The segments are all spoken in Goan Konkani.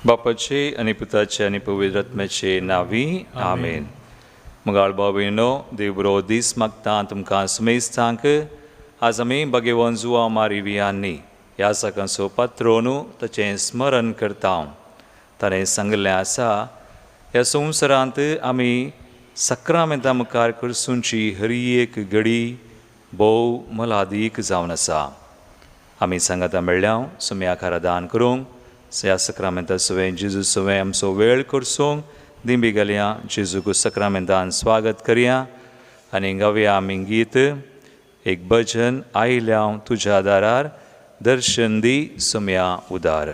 बापाचे आनी पुताचे आनी पवित्र आत्म्याचे नांवी आमेन. मुगाळ भाव-भयणीनो, देव बरो दीस मागता तुमकां सुमेस्तांक. आज आमी भगेवन जुवांव मारी वियांनी ह्या सकाळचो पात्रोनू ताचें स्मरण करता. ताणें सांगिल्लें आसा, ह्या संवसारांत आमी सक्रामेंता मुखार करसूंची हर एक घडी भोव मोलादीक जावन आसा. आमी सांगाता मेळ्ळ्या सुम्या आदान करूंक ह्या सक्रामेंता सवें जेजू सवें आमचो वेळ करसूंक दिंबी घालया. जेजूक सक्रामेंतान स्वागत करया आनी गावया आमी गीत एक भजन, आयल्या हांव तुज्या दारार दर्शन दी सुम्या उदार.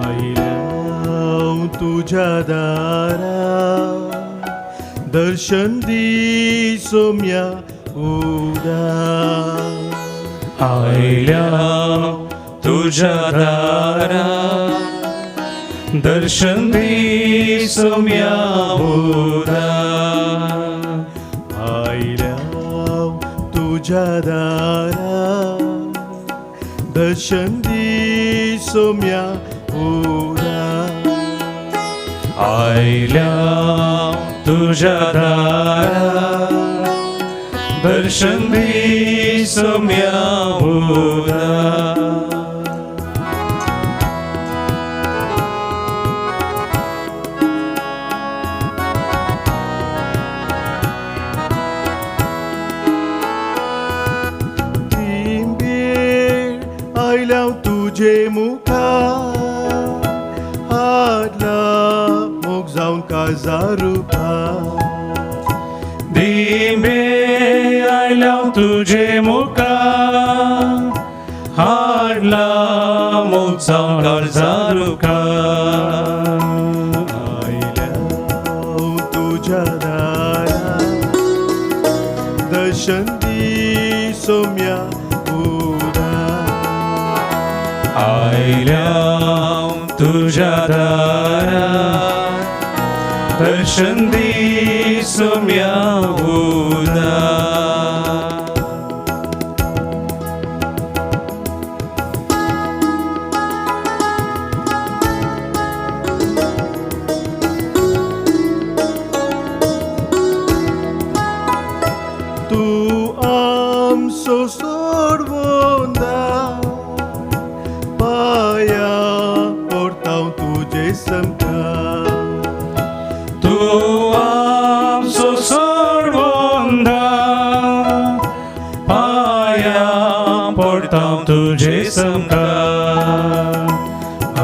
आयल्या तुज्या दारा दर्शन दी सोम्या उदार. आयल्या तुज्या दारा दर्शन दी सोम्या उदार. आयल्या तुज्या दारा दर्शन दी सोम्या उदार. आयल्या तुज्या दारा दर्शन दी सोम्या उदार. आयल्या तुजे मुखार हाडला मोग जावन काजारुपार. दिंबे आयल्या तुजे मुखार हाडला मोग जावन काळजारुपार. आयल्या तुज्या दारा दर्शन दी सोम्या उदार. आयल्या तुज्या दारा दर्शन दी सोम्या उदार. तूं आमचो सोडवंदा पाया पडटा तुजे समकार. तूं आमचो सोडवंदा पाया पडटा तुजे समकार.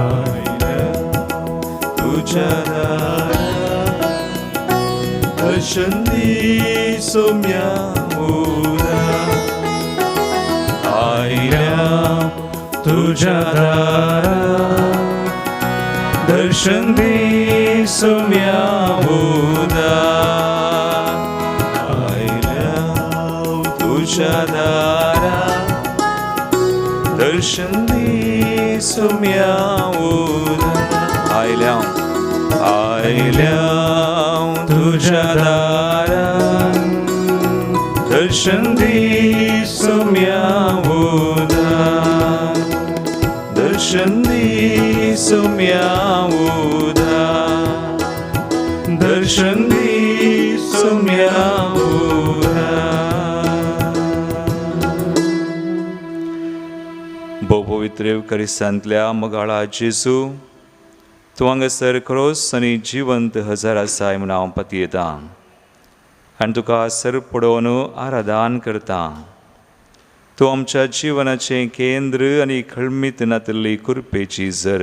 आयल्या तुज्या दारा दर्शन दी सोम्या उदार. आयल्या तुज्या दारा दर्शन दी सोम्या उदार. आयल्या तुज्या दारा दर्शन दी सोम्या उदार. आयल्या आयल्या तुज्या दारा दर्शन दी सोम्या उदार. दर्शन दी सोम्या उदार. दर्शन दी सोम्या उदार. भोव पवित्र येवकारिस्तांतल्या मोगाळा जेजू, तूं हांगासर क्रोस आनी जिवंत हजार आसाय म्हूण हांव पतयेतां आनी तुका सर पडोवन आराधन करता. तूं आमच्या जिवनाचें केंद्र आनी खळमीत नातिल्ली कृपेची झर.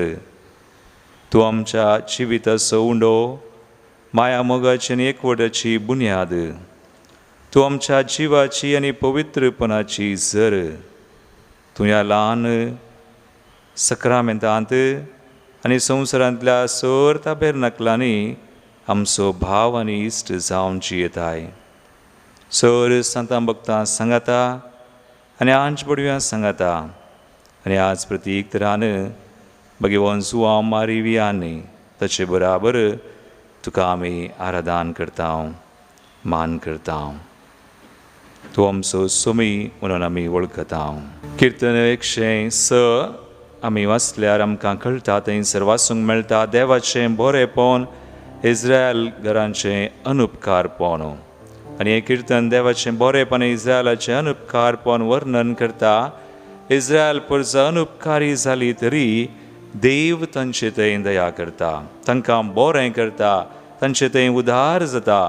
तूं आमच्या जिविताचो उंडो, माया मोगाची आनी एकवटाची बुन्याद. तूं आमच्या जिवाची आनी पवित्रपणाची झर. तूं ह्या ल्हान सक्रामेंतांत आनी संवसारांतल्या सर ताबेरनाकलांनी आमचो भाव आनी इश्ट जावन जियेताय. सर सांतां भक्तां सांगाता आनी आंज बडव्यां सांगाता आनी आज प्रतीक तरान भगवान जुवांव मारी वियांनी ताचे बराबर तुका आमी आराधन करता, मान करता. तूं आमचो सोमी म्हणून आमी वळखता. किर्तन 106. आमी वाचल्यार आमकां कळटा, थंयसर वाचूंक मेळटा देवाचें बरेंपण इस्रायल घरांचें अनुपकारपण. आनी हें किर्तन देवाचें बरेंपण इस्रायलाचें अनुपकारपण वर्णन करता. इस्रायल परजा अनुपकारी जाली तरी देव तांचे थंय दया करता, तांकां बरें करता, तांचे थंय उदार जाता,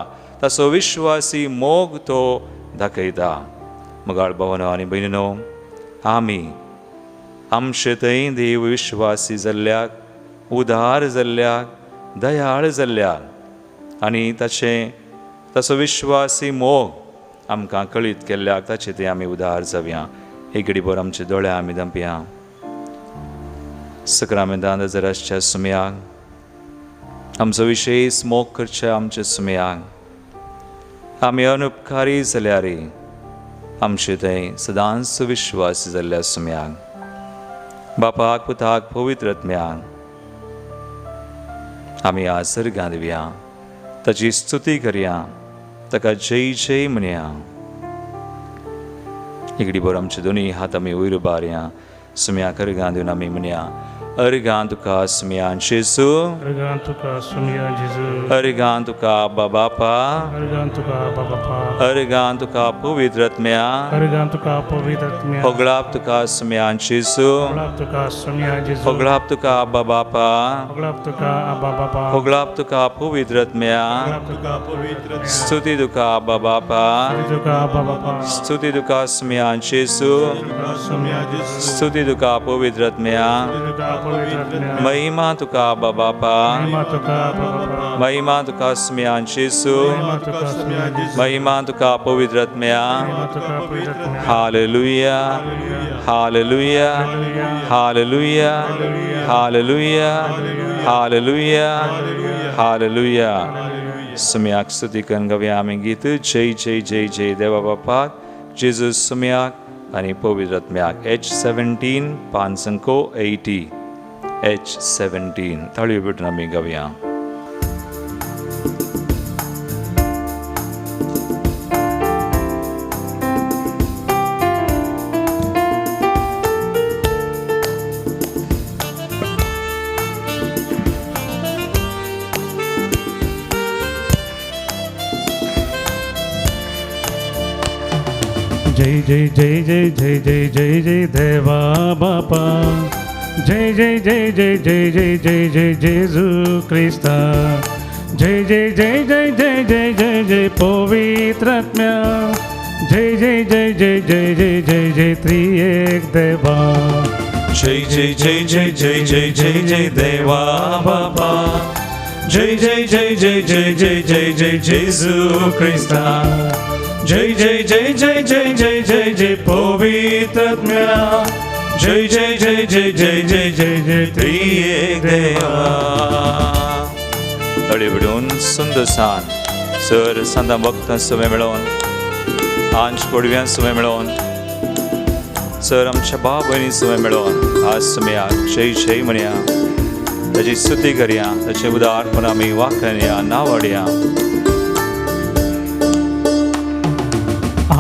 ताचो विश्वासी मोग तो दाखयता. मोगाळ भावानो आनी भयणीनो, आमी आमचे थंय देव विश्वासी जाल्ल्याक, उदार जाल्ल्याक, दयाळ जाल्ल्याक आनी ताचें ताचो विश्वासी मोग आमकां कळीत केल्ल्याक ताचे थंय आमी उदार जावया. एक घडीभर आमचे दोळे आमी धांपया. सक्रामेंतान नजर सुमयाक आमचो विशेश मोग करच्या आमच्या सुमयाक आमी अनुपकारी जाल्यार आमचे थंय सदांच विश्वास जाल्ल्या सुमयाक, बापाक, पुताक, पवित्र आत्म्याक आमी आज सर्गां दिवया, ताची स्तुती करया, ताका जय जय म्हणया. इगडी भर आमचे दोनी हात आमी वयर उबारया. सुम्याक अर्गां दिवन आमी म्हणया, अर्गां तुका सुम्या जेजू, अर्गां तुका सुम्या जेजू, अर्गां तुका आबा बापा, अर्गां तुका आबा बापा, अर्गां तुका पवित्र आत्म्या, अर्गां तुका पवित्र आत्म्या, होगळाप तुका सुम्या जेजू, होगळाप तुका सुम्या जेजू, होगळाप तुका आबा बापा, होगळाप तुका आबा बापा, होगळाप तुका पवित्र आत्म्या, होगळाप तुका पवित्र आत्म्या, स्तुती तुका आबा बापा, स्तुती तुका आबा बापा, स्तुती तुका सुम्या जेजू, स्तुती तुका पवित्र आत्म्या, तुका पवित्र आत्म्या, महिमा तुका आबा बापा, महिमा तुका आबा बापा, महिमा तुका सुम्या जेजू, महिमा तुका सुम्या जेजू, महिमा तुका पवित्र आत्म्या. महिमा तुका पवित्र आत्म्या. Hallelujah, hallelujah, hallelujah, hallelujah, hallelujah, hallelujah. सुम्याक स्तुती करून गावया आमी गीत जय जय जय जय देवा बापाक, जेजू सुम्याक आनी पवित्र आत्म्याक. H17 पांच 80, H17. ताळयो पेटून आमी गावया. जय जय जय जय जय जय जय जय देवा बापा, जय जय जय जय जय जय जय जय जेजू क्रिस्ता, जय जय जय जय जय जय जय जय पवित्र आत्म्या, जय जय जय जय जय जय जय जय त्रिएक देवा. जय जय जय जय जय जय जय जय देवा बापा, जय जय जय जय जय जय जय जय जेजू क्रिस्ता, जय जय जय जय जय जय जय जय पवित्र आत्म्या, जय जय जय जय जय जय जय जय त्रिएक देवा. तळी बिडून सुंदरसान सर सांदा भक्तां सुमें मेळोवन, आंज पडव्यां सुमें मेळोवन, सर आमच्या भाव भयणी सुमें मेळोवन आज सुमया जय जय म्हणया, ताची स्तुती करया, ताचें उदारपण आमी वाखणया, नावाडया.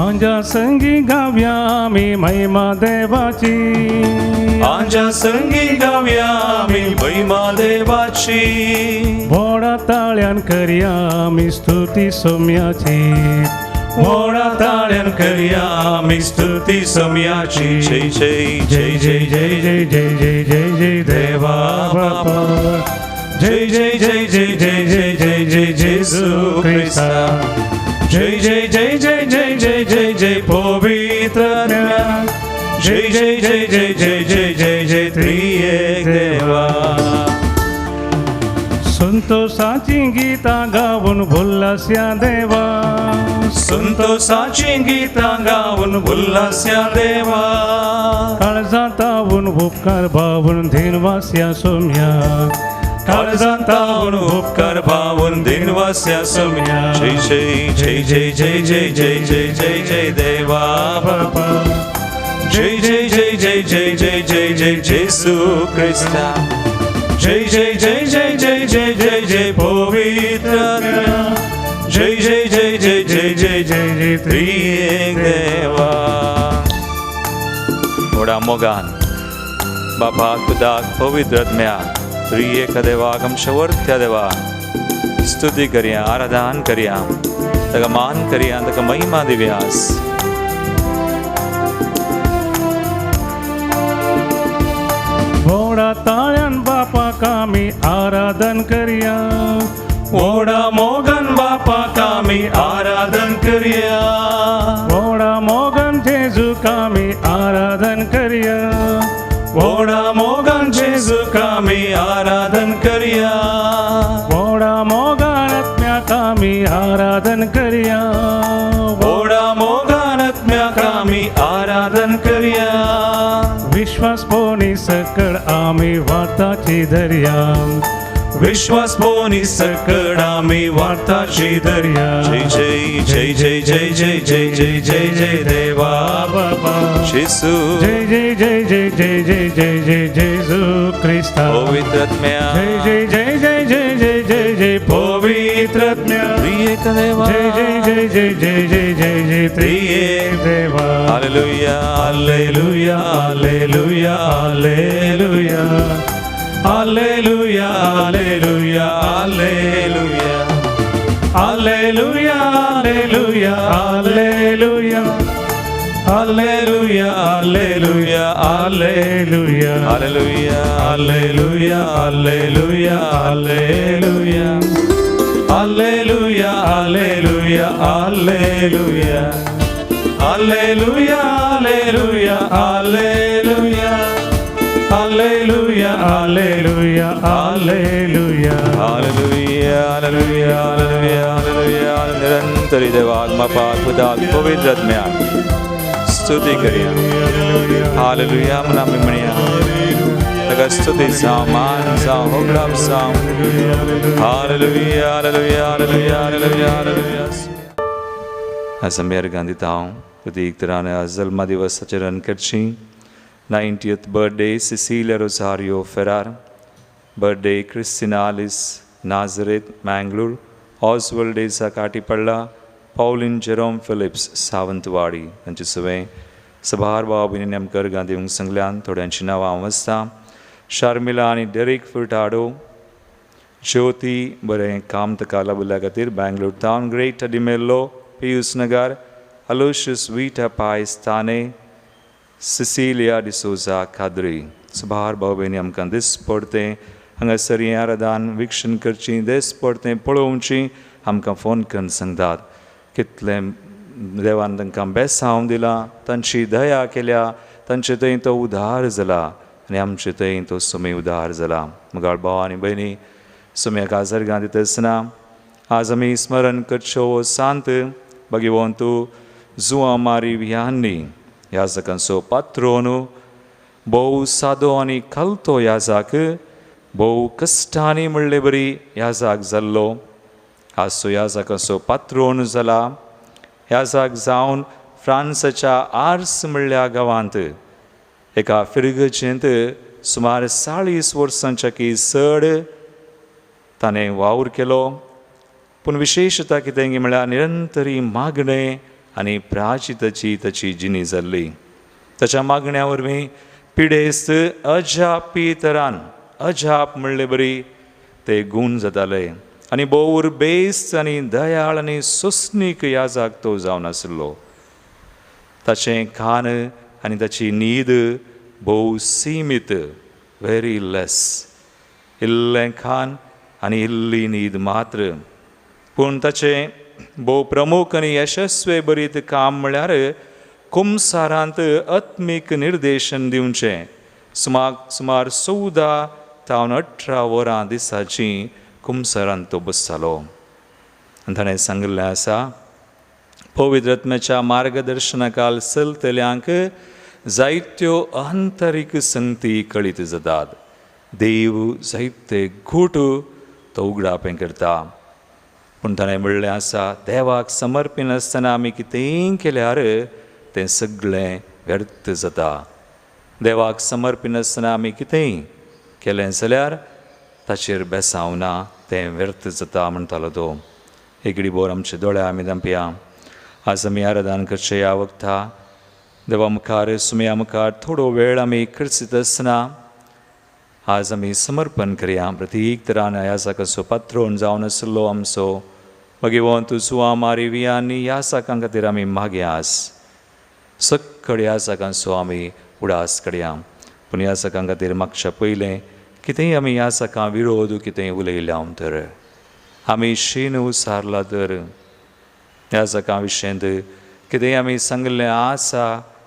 आंजा संगी गावया आमी महिमा देवाची, आंजा संगी गावया आमी महिमा देवाची, व्हडा ताळ्यान करया आमी स्तुती सोम्याची, व्हडा ताळ्यान करया आमी स्तुती सोम्याची. जय जय जय जय जय जय जय जय जय जय देवा बापा, जय जय जय जय जय जय जय जय जेजू क्रिस्ता, जय जय जय जय जय जय जय जय पवित्र आत्म्या, जय जय जय जय जय जय जय जय त्रिएक देवा. संतोषाची गीतां गावन उल्हास्या देवा, संतोषाची गीतां गावन उल्हास्या देवा, काळजांतावून उपकार भावून धीनवास्या सोम्या, काळजांतावून उपकार भावून दिनवास्या सोम्या. जय जय जय जय जय जय जय जय जय जय देवा बापा, जय जय जय जय जय जय जय जय जेजू क्रिस्ता, जय जय जय जय जय जय जय जय पवित्र आत्म्या, जय जय जय जय जय जय जय जय त्रिएक देवा. व्हडा मोगान बापाक पुताक पवित्र आत्म्याक त्रिएक देवाक आमच्या वरत्या देवा स्तुती करया, आराधन करया, ताका मान करया, ताका महिमा दिव्यास. व्हडा ताळ्यान बापाक आमी आराधन करया. व्हडा मोगान बापाक आमी आराधन करया. व्हडा मोगान जेजूक आमी आराधन करया. व्हडा मोगान जेजूक आमी आराधन करया. व्हडा मोगान आत्म्याक आमी आराधन करया. व्हडा मोगान आत्म्याक आमी आराधन करया. विश्वास पोनी सकळ आमी वाताची दर्या. विश्वास पोनी सकळ आमी वार्ताची दर्या. जय जय जय जय जय जय जय जय जय जय देवा बाबा जेसू. जय जय जय जय जय जय जय जय जेजू क्रिस्ता. पवित्र आत्म्या. जय जय जय जय जय जय जय जय पवित्र आत्म्या. त्रिएक देवा. जय जय जय जय जय जय जय जय त्रिएक देवा. Hallelujah, hallelujah, hallelujah, hallelujah, hallelujah, hallelujah, hallelujah, hallelujah, hallelujah, hallelujah, hallelujah, hallelujah, hallelujah. Hallelujah, hallelujah, hallelujah, hallelujah, hallelujah, hallelujah, hallelujah, hallelujah, hallelujah, hallelujah, hallelujah, hallelujah, hallelujah. Hallelujah, hallelujah, hallelujah, hallelujah. निरंतरी देवाक बापाक पुताक पवित्र आत्म्याक स्तुती करया. हालेलुया म्हणून आमी म्हणया. ताका स्तुती जावं, मान जावं, होगडाप जावं. Hallelujah, hallelujah, hallelujah, hallelujah, hallelujah. आज आमी अर्गां दिता हांव प्रतीक तरान आज जल्मा दिवसाचेर रन करची. 90th birthday Cecilia Rosario Ferrar, birthday Christina Alice Nazareth Mangalore, Oswald D'Sa Katipalla, Pauline Jerome Phillips Sawantwadi. तांचे सवें सभार भाव भयणींनी आमकां अर्गां दिवंक सांगल्यान. थोड्यांची नांवां हांव वाचता. शार्मिला आनी डेरीक फुर्टाडो, ज्योती बरें काम ताका लाबिल्ल्या खातीर बँगलोर टावन, ग्रेट डिमेल्लो पियूस नगर, Aloysius Vita Paes Thane, Cecilia D'Souza Khadri. सुभार भाव भयणी आमकां दीस पडतें हांगासर हें आराधन विक्षण करची, देस पडतें पळोवची, आमकां फोन करून सांगतात कितलें देवान तांकां बेसांव दिलां, तांची दया केल्या, तांचे थंय तो उदार जाला आनी आमचे थंय तो सुमी उदार जाला. मुगाळ भाव आनी भयणी सुम्याक आजर्गां दिता आसतना आज आमी स्मरण करच्यो हो सांत भगवंतू जुआ मारी विहानी याजकांचो पात्रोन, भोव सादो आनी खालतो याजाक, भोव कश्टांनी म्हणले बरी याजाक जाल्लो. आज तो याजकांचो पात्रोन जाला. याजाक जावन फ्रांसाच्या आर्स म्हणल्या गांवांत एका फिरगजेंत सुमार 40 वर्सांच्या की चड ताणें वावर केलो. पूण विशेशता कितें म्हळ्यार निरंतरी मागणें आनी प्राचिताची ताची जिणी जाल्ली. ताच्या मागण्या वरवीं पिडेस्त अजापी तरान अजाप म्हणले बरी ते गूण जाताले आनी भोव बेस्त आनी दयाळ आनी सोंसणीक याजाक तो जावन आशिल्लो. ताचें खाण आनी ताची न्हीद भोव सीमीत, व्हेरी लेस, इल्लें खाण आनी इल्ली न्हीद मात्र. पूण ताचें भोव प्रमुख आनी यशस्वी बरीत काम म्हळ्यार कुमसारांत आत्मीक निर्देशन दिवचें. सुमार 14 तावन 18 वरां दिसाची कुमसारांत तो बसतालो. आनी ताणें सांगिल्लें आसा, पवित्र आत्म्याच्या मार्गदर्शनाखाल चलतल्यांक जायत्यो आंतरीक संगती कळीत जातात. देव जायते घूट तो उगडापें करता. पूण ताणें म्हणलें आसा, देवाक समर्पण आसतना आमी कितेंय केल्यार तें सगळें व्यर्थ जाता. देवाक समर्पण आसतना आमी कितेंय केलें जाल्यार ताचेर बेसांव ना, तें व्यर्थ जाता म्हणटालो तो. एगडी बोर आमचे दोळे आमी धांपया. आज आमी आराधन करचें ह्या वखता देवा मुखार, सुमया मुखार थोडो वेळ आमी खर्चीत आसतना आज आमी समर्पण करया. प्रतीक तरान ह्या साकाचो पात्रोन जावन आसलो आमचो भगवंत जुआ मारिवियांनी ह्या साकां खातीर आमी मागया. आज सक्कड ह्या साकांचो आमी उडास करया. पूण ह्या साकां खातीर मागच्या पयलें कितेंय आमी ह्या साकां विरोध कितेंय उलयल्या तर आमी शीन उसारला तर ह्या साकां विशयांत कितेंय आमी सांगिल्लें आसा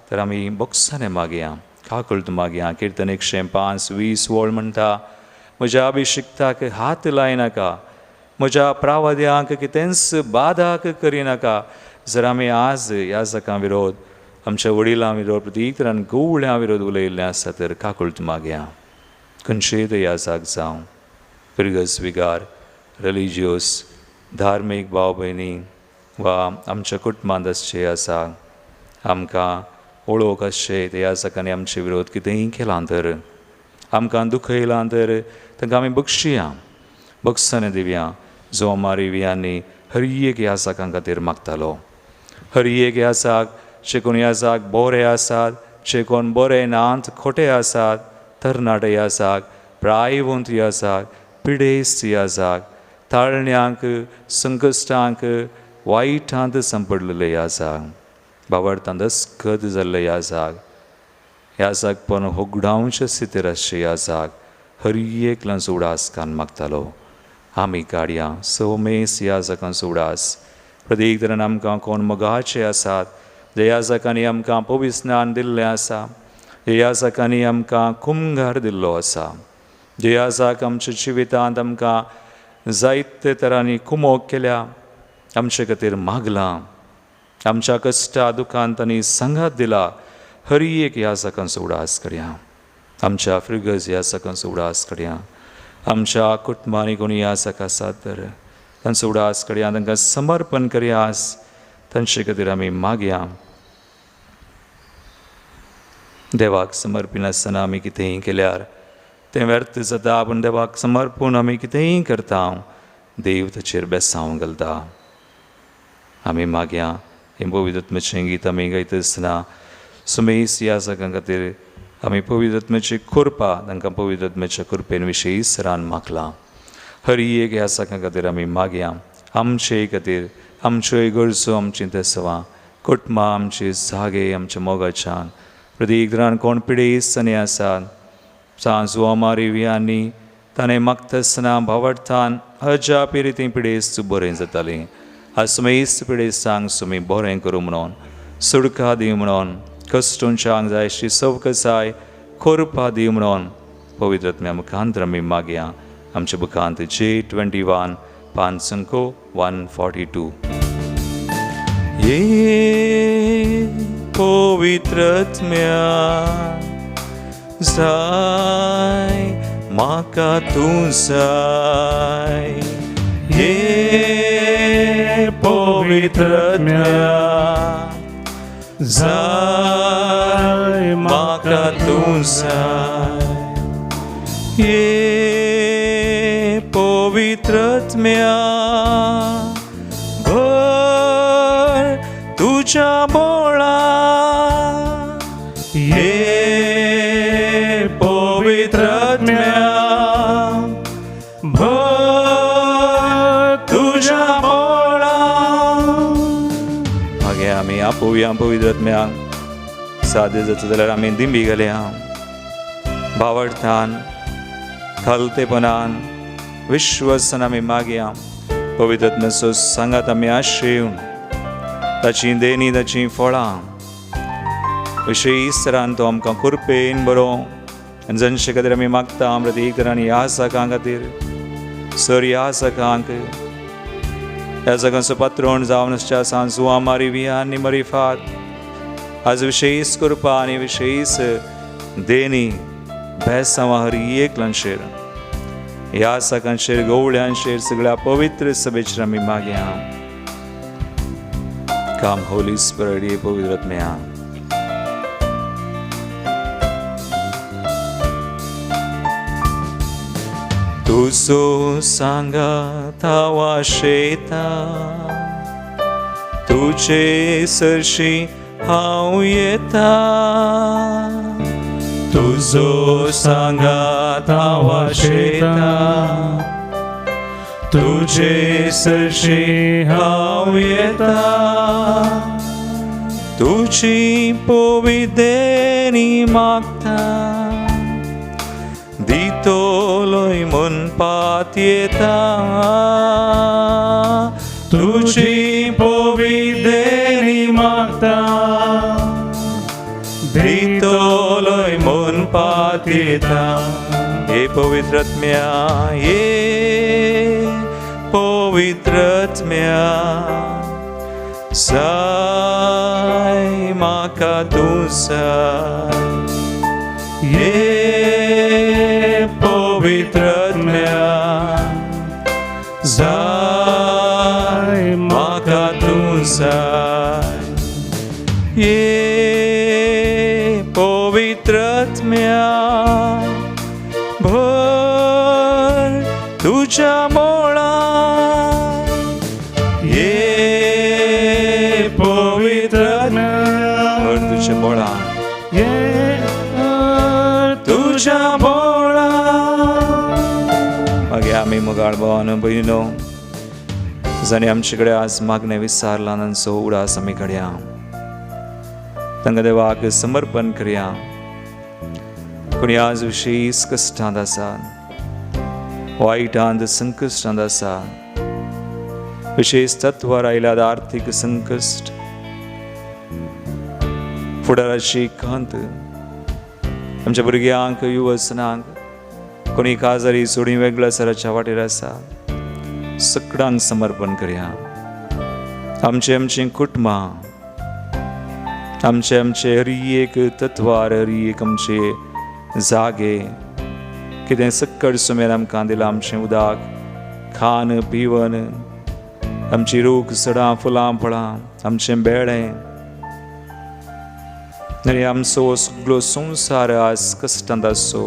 तर आमी बोक्साने मागया, काकळत मागया. किर्तन 105:20 वळ म्हणटा, म्हज्या अभिशिक्ताक हात लायनाका, म्हज्या प्रावद्यांक कितेंच बादाक करिनाका. जर आमी आज ह्या साकां विरोध आमच्या वडिलां विरोध प्रतीक तरान गवळ्यां विरोध उलयल्लें आसा तर काकळत मागया. खंयचेय ह्या जाग जावं पिरगस विगार रिलिजियोस धार्मीक भाव भयणी वा आमच्या कुटुंबांत आसचे आसा आमकां ओळख आसचे ते ह्या साकांनी आमचे विरोध कितेंय केलां तर आमकां दुखयलां तर तांकां आमी बक्षिया, बक्षाने दिवया. जो मारिवियांनी हर एक ह्या साकां खातीर मागतालो. हर एक ह्या साक जे कोण ह्या साक बरे आसात, जे कोण बरे नात खोटे आसात, तरणाटे ह्या साक, प्रायवंत ह्या साक, पिडेस्त ह्या साक, ताळण्यांक संकश्टांक वायटांत सांपडलेले ह्या साक, बावडतांत अस्कत जाल्ले ह्या साक, ह्या साक पण होगडावचे स्थितीर आसचे ह्या साक हर एकल्याचो उडास कान मागतालो. आमी काडया समेस ह्या साकांचो उडास. प्रत्येक तरेन आमकां कोण मोगाचे आसात जे ह्या साकांनी आमकां पविस्नान दिल्लें आसा, जे ह्या साकांनी आमकां कुमगार दिल्लो आसा, जे ह्या साक आमच्या जिवितांत आमकां जायते तरांनी कुमोक केल्या, आमचे खातीर मागलां, आमच्या कश्टा दुखांत तांणी सांगात दिला. हर एक ह्या साकांचो उडास करया. आमच्या फ्रिगज ह्या साकांचो उडास करया. आमच्या कुटुंबांनी कोणी ह्या साक आसात तर तांचो उडास करया, तांकां समर्पण करया. तांचे खातीर आमी मागया. देवाक समर्पिनासतना आमी कितेंय केल्यार तें व्यर्थ जाता, पूण देवाक समर्पून आमी कितेंय करता देव ताचेर बेसांव घालता. आमी मागया. हें पवित्र गीत आमी गायता आसतना सुमेस ह्या सगळ्यां खातीर आमी पवित्र कृपा तांकां पवित्र कृपेन विशेष रान मागलां. हर एक ह्या सगळ्यां खातीर आमी मागया. आमचे खातीर आमच्यो गरजो, आमची तेसवां, कुटुंबां, आमचे जागे, आमच्या मोगाच्यान प्रत्येक रान कोण पिडेस्त आनी आसात सांजो मारिवियांनी ताणें मागता भावार्थान अजापी रितीन पिडेस्त बरें जातालीं. आज सुमेस्त पिडेस्तांक सुमी बरें करूं म्हणून सुडका दी म्हणून कश्टोंच्यांक जाय अशी सवकसाय कोरपा दी म्हणून पवित्र मुखांत आमी मागया. आमच्या बुकांत J21 5 142. ये पवित्रत्म्या जाय म्हाका तूं जाय, ये पवित्रत्म्या जाय म्हाका तूं जाय, ये पवित्रत्म्या भर तुज्या बोळा, ये पवित्रत्म्या भर तुज्या बोळा. मागीर आमी आपोवया पवित्रत्म्यांक. सादे जाता जाल्यार आमी दिंबी घालया. भावार्थान खालतेपणान विश्वासान आमी मागया. पवित्रत्म्याचो सांगात आमी आशेवन ताची देणी ताची फळां विशेष तरान तो आमकां कृपेन बरो आनी जनशे खातीर आमी मागता. प्रत्येक तरान ह्या सकां खातीर सर ह्या सकांक ह्या सकांचो पात्रोण जावन आसच्या सांजुआ मारिविया आनी मरिफात आज विशेष कृपा आनी विशेष देणी बेसांवा हर एकलांचेर ह्या सकांचेर गवळ्यांचेर सगळ्या पवित्र सभेचेर आमी मागया. काम होली स्पिरिट पवित्र आत्म्या. तुजो सांगात वाशेता तुजे सरशी हांव येता, तुजो सांगात हांव आशेता, तुजे सरशी हांव येता, तुजी पविदेणी मागता, दितलोय म्हूण पातयेता, तुजी पविदेणी मागता, दितलोय म्हूण पातयेता. हे पवित्र आत्म्या, हे पवित्र आत्म्या, जाय म्हाका तूं जाय, हे पवित्र आत्म्या, जाय म्हाका तूं जाय, हे पवित्र आत्म्या, भर तुज्या मोळान, हे पवित्र आत्म्या, भर तुज्या मोळान, तुज्या मोळान. मागीर आमी मोगाळ भावानो भयणीनो, जांणी आमचे कडेन आज मागणें विचारलां तांचो उडास आमी घडया, तांकां देवाक समर्पण करया. कोणी आज विशेश कश्टांत आसा, वायटांत संकश्टांत आसा, विशेश तत्वार आयल्यार आर्थीक संकश्ट, फुडाराची खंत, आमच्या भुरग्यांक युवसनांक, कोणी काजारी सोडी वेगळ्या सराच्या वाटेर आसा, सगळ्यांक समर्पण करया. आमचे आमचीं कुटुंबां, आमचे आमचे हरी एक तत्वार, हरी एक आमचे जागे, कितें सक्कड सुमेर आमकां दिलां, आमचें उदक खान पिवन, आमची रूख सडां फुलां फळां, आमचें बेळें, आनी आमचो सगळो संवसार आज कश्टांत आसचो,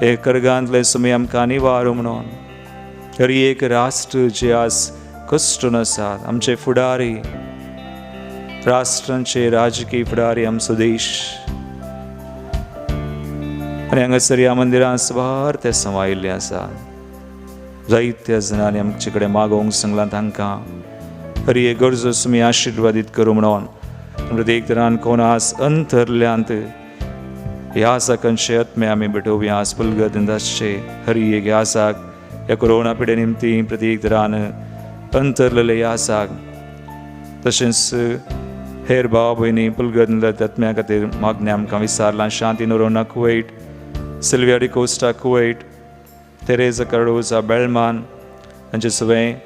हे कर्गांतले सुमी आमकां निवारू म्हणून हरी एक राष्ट्र जे आज कश्टून आसात, आमचे फुडारी, राष्ट्रांचे राजकीय फुडारी, आमचो देश, आनी हांगासर ह्या मंदिरांत सुमार ते समायिल्ले आसा. जायत्या जाणांनी आमचे कडेन मागोवंक सांगलां, तांकां हरी एक गरजो तुमी आशिर्वादीत करूं म्हणून. प्रत्येक तरान कोण आज अंतरल्यांत ह्या साकांचे आत्मे आमी भेटोवया. आज पुलगत आसचे हरी एक ह्या साक ह्या कोरोना पिडे निमती प्रत्येक तरान अंतरलेले ह्या साक, तशेंच हेर भाव भयणी पुलगत आत्म्या खातीर मागणें आमकां विचारलां. Shanti Noronha Kuwait, Sylvia D'Costa Kuwait, Teresa Cardoza Belman हांचे Suven,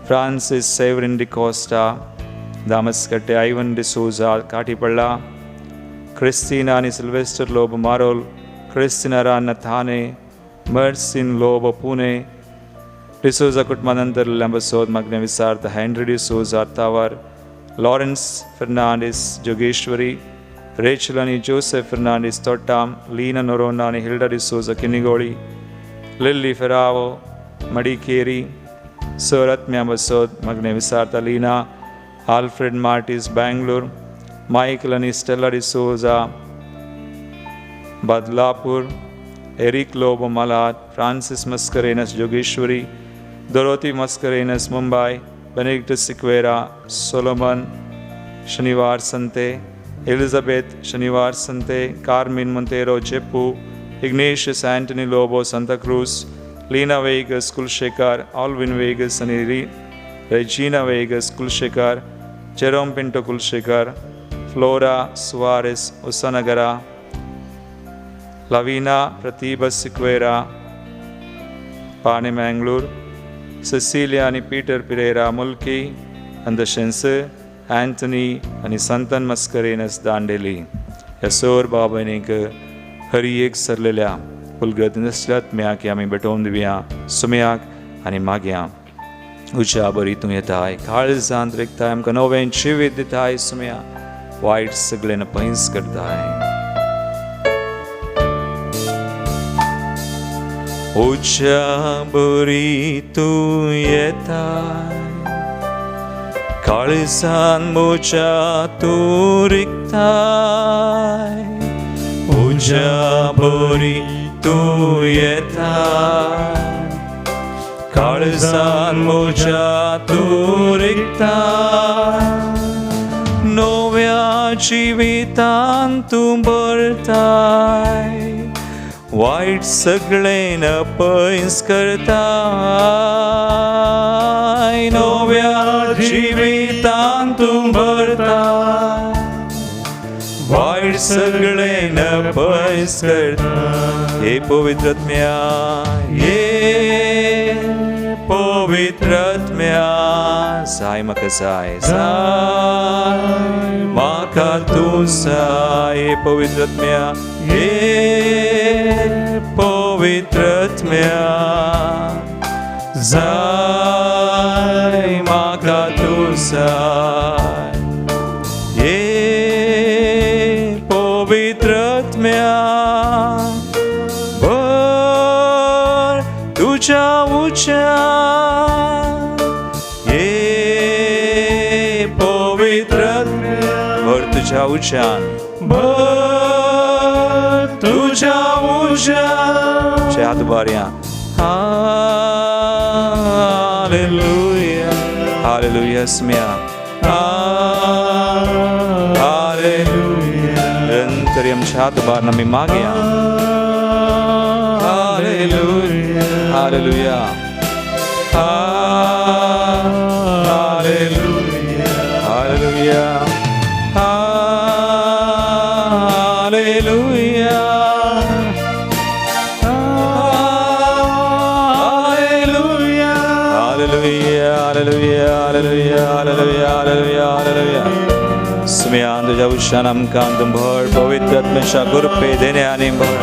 Francis Severin D'Costa Damaskatte, Ivan D'Souza Katipalla, Christina आनी सिल्वेस्टर लोब मारोल, क्रिस्टिना रान्ना थाने, मर्सिन लोब पुणे, डिसोजा कुटुंबा नंतर बसोद मागणें विचारता. Henry D'Souza Tawar, Lawrence Fernandes Jogeshwari, Rachel आनी Joseph Fernandes Thottam, Leena Noronha आनी Hilda D'Souza Kinnigoli, Lily Ferrao Madikeri, सर आत्म्या बसोद मागणें विचारता. Leena Alfred Martis Bangalore, Michael आनी Stella D'Souza Badlapur, Eric Lobo Malad, Francis Mascarenhas Jogeshwari, Dorothy Mascarenhas Mumbai, Benedictus Sequeira, Solomon Shaniwar Sante, Elizabeth Shaniwar Sante, Carmen Monteiro Cheppu, Ignatius Antony Lobo Santacruz, Leena Vegas Kulshekar, Alvin Vegas आनी Regina Vegas Kulshekar, Jerome Pinto Kulshekar, Flora Soares Hosanagara, Lavina Pratibha Sequeira Panemangalore, Cecilia आनी पीटर पिरेरा मुल्की, आनी तशेंच अँथनी आनी संतन मस्करेनस दांडेली. ह्या सोर भाव भयणीक हरी एक सरलेल्या फुलगत नसल्यात म्याक आमी भेटोवन दिवया सुम्याक आनी मागया. उज्या बरी तूं येताय, काळजांत रिगताय, आमकां नवें जिवीत दिताय सुम्या, वायट सगळें पयस करताय. उज्या बरी तूं येताय, काळजान म्हज्या तूं रिगताय, तुज्या बरी तूं येता काळजान म्हज्या तूं रिगता नव्या जिवितान तूं भरताय वायट सगळें पयस करताय नव्या जिवितान तूं भरताय वायट सगळें पयस करता हे पवित्र आत्म्या हे पवित्र आत्म्या जाय म्हाका जाय जाय म्हाका तूं जाय हे पवित्र आत्म्या हे पवित्र आत्म्या जाय म्हाका तूं जाय हे पवित्र आत्म्या भर तुज्या उज्यान हे पवित्र आत्म्या भर तुज्या उज्यान भर तुज्या उज्यान हात उबारया हालेलुया हालेलुया स्म्या हालेलुया निरंतर आमच्या हात उबारून आमी मागया hallelujah hallelujah hallelujah hallelujah hallelujah hallelujah hallelujah hallelujah hallelujah hallelujah hallelujah hallelujah सुम्यान तुज्या उशान आमकां तूं भर पवित्र आत्म्याच्या कृपे देणे आनी भर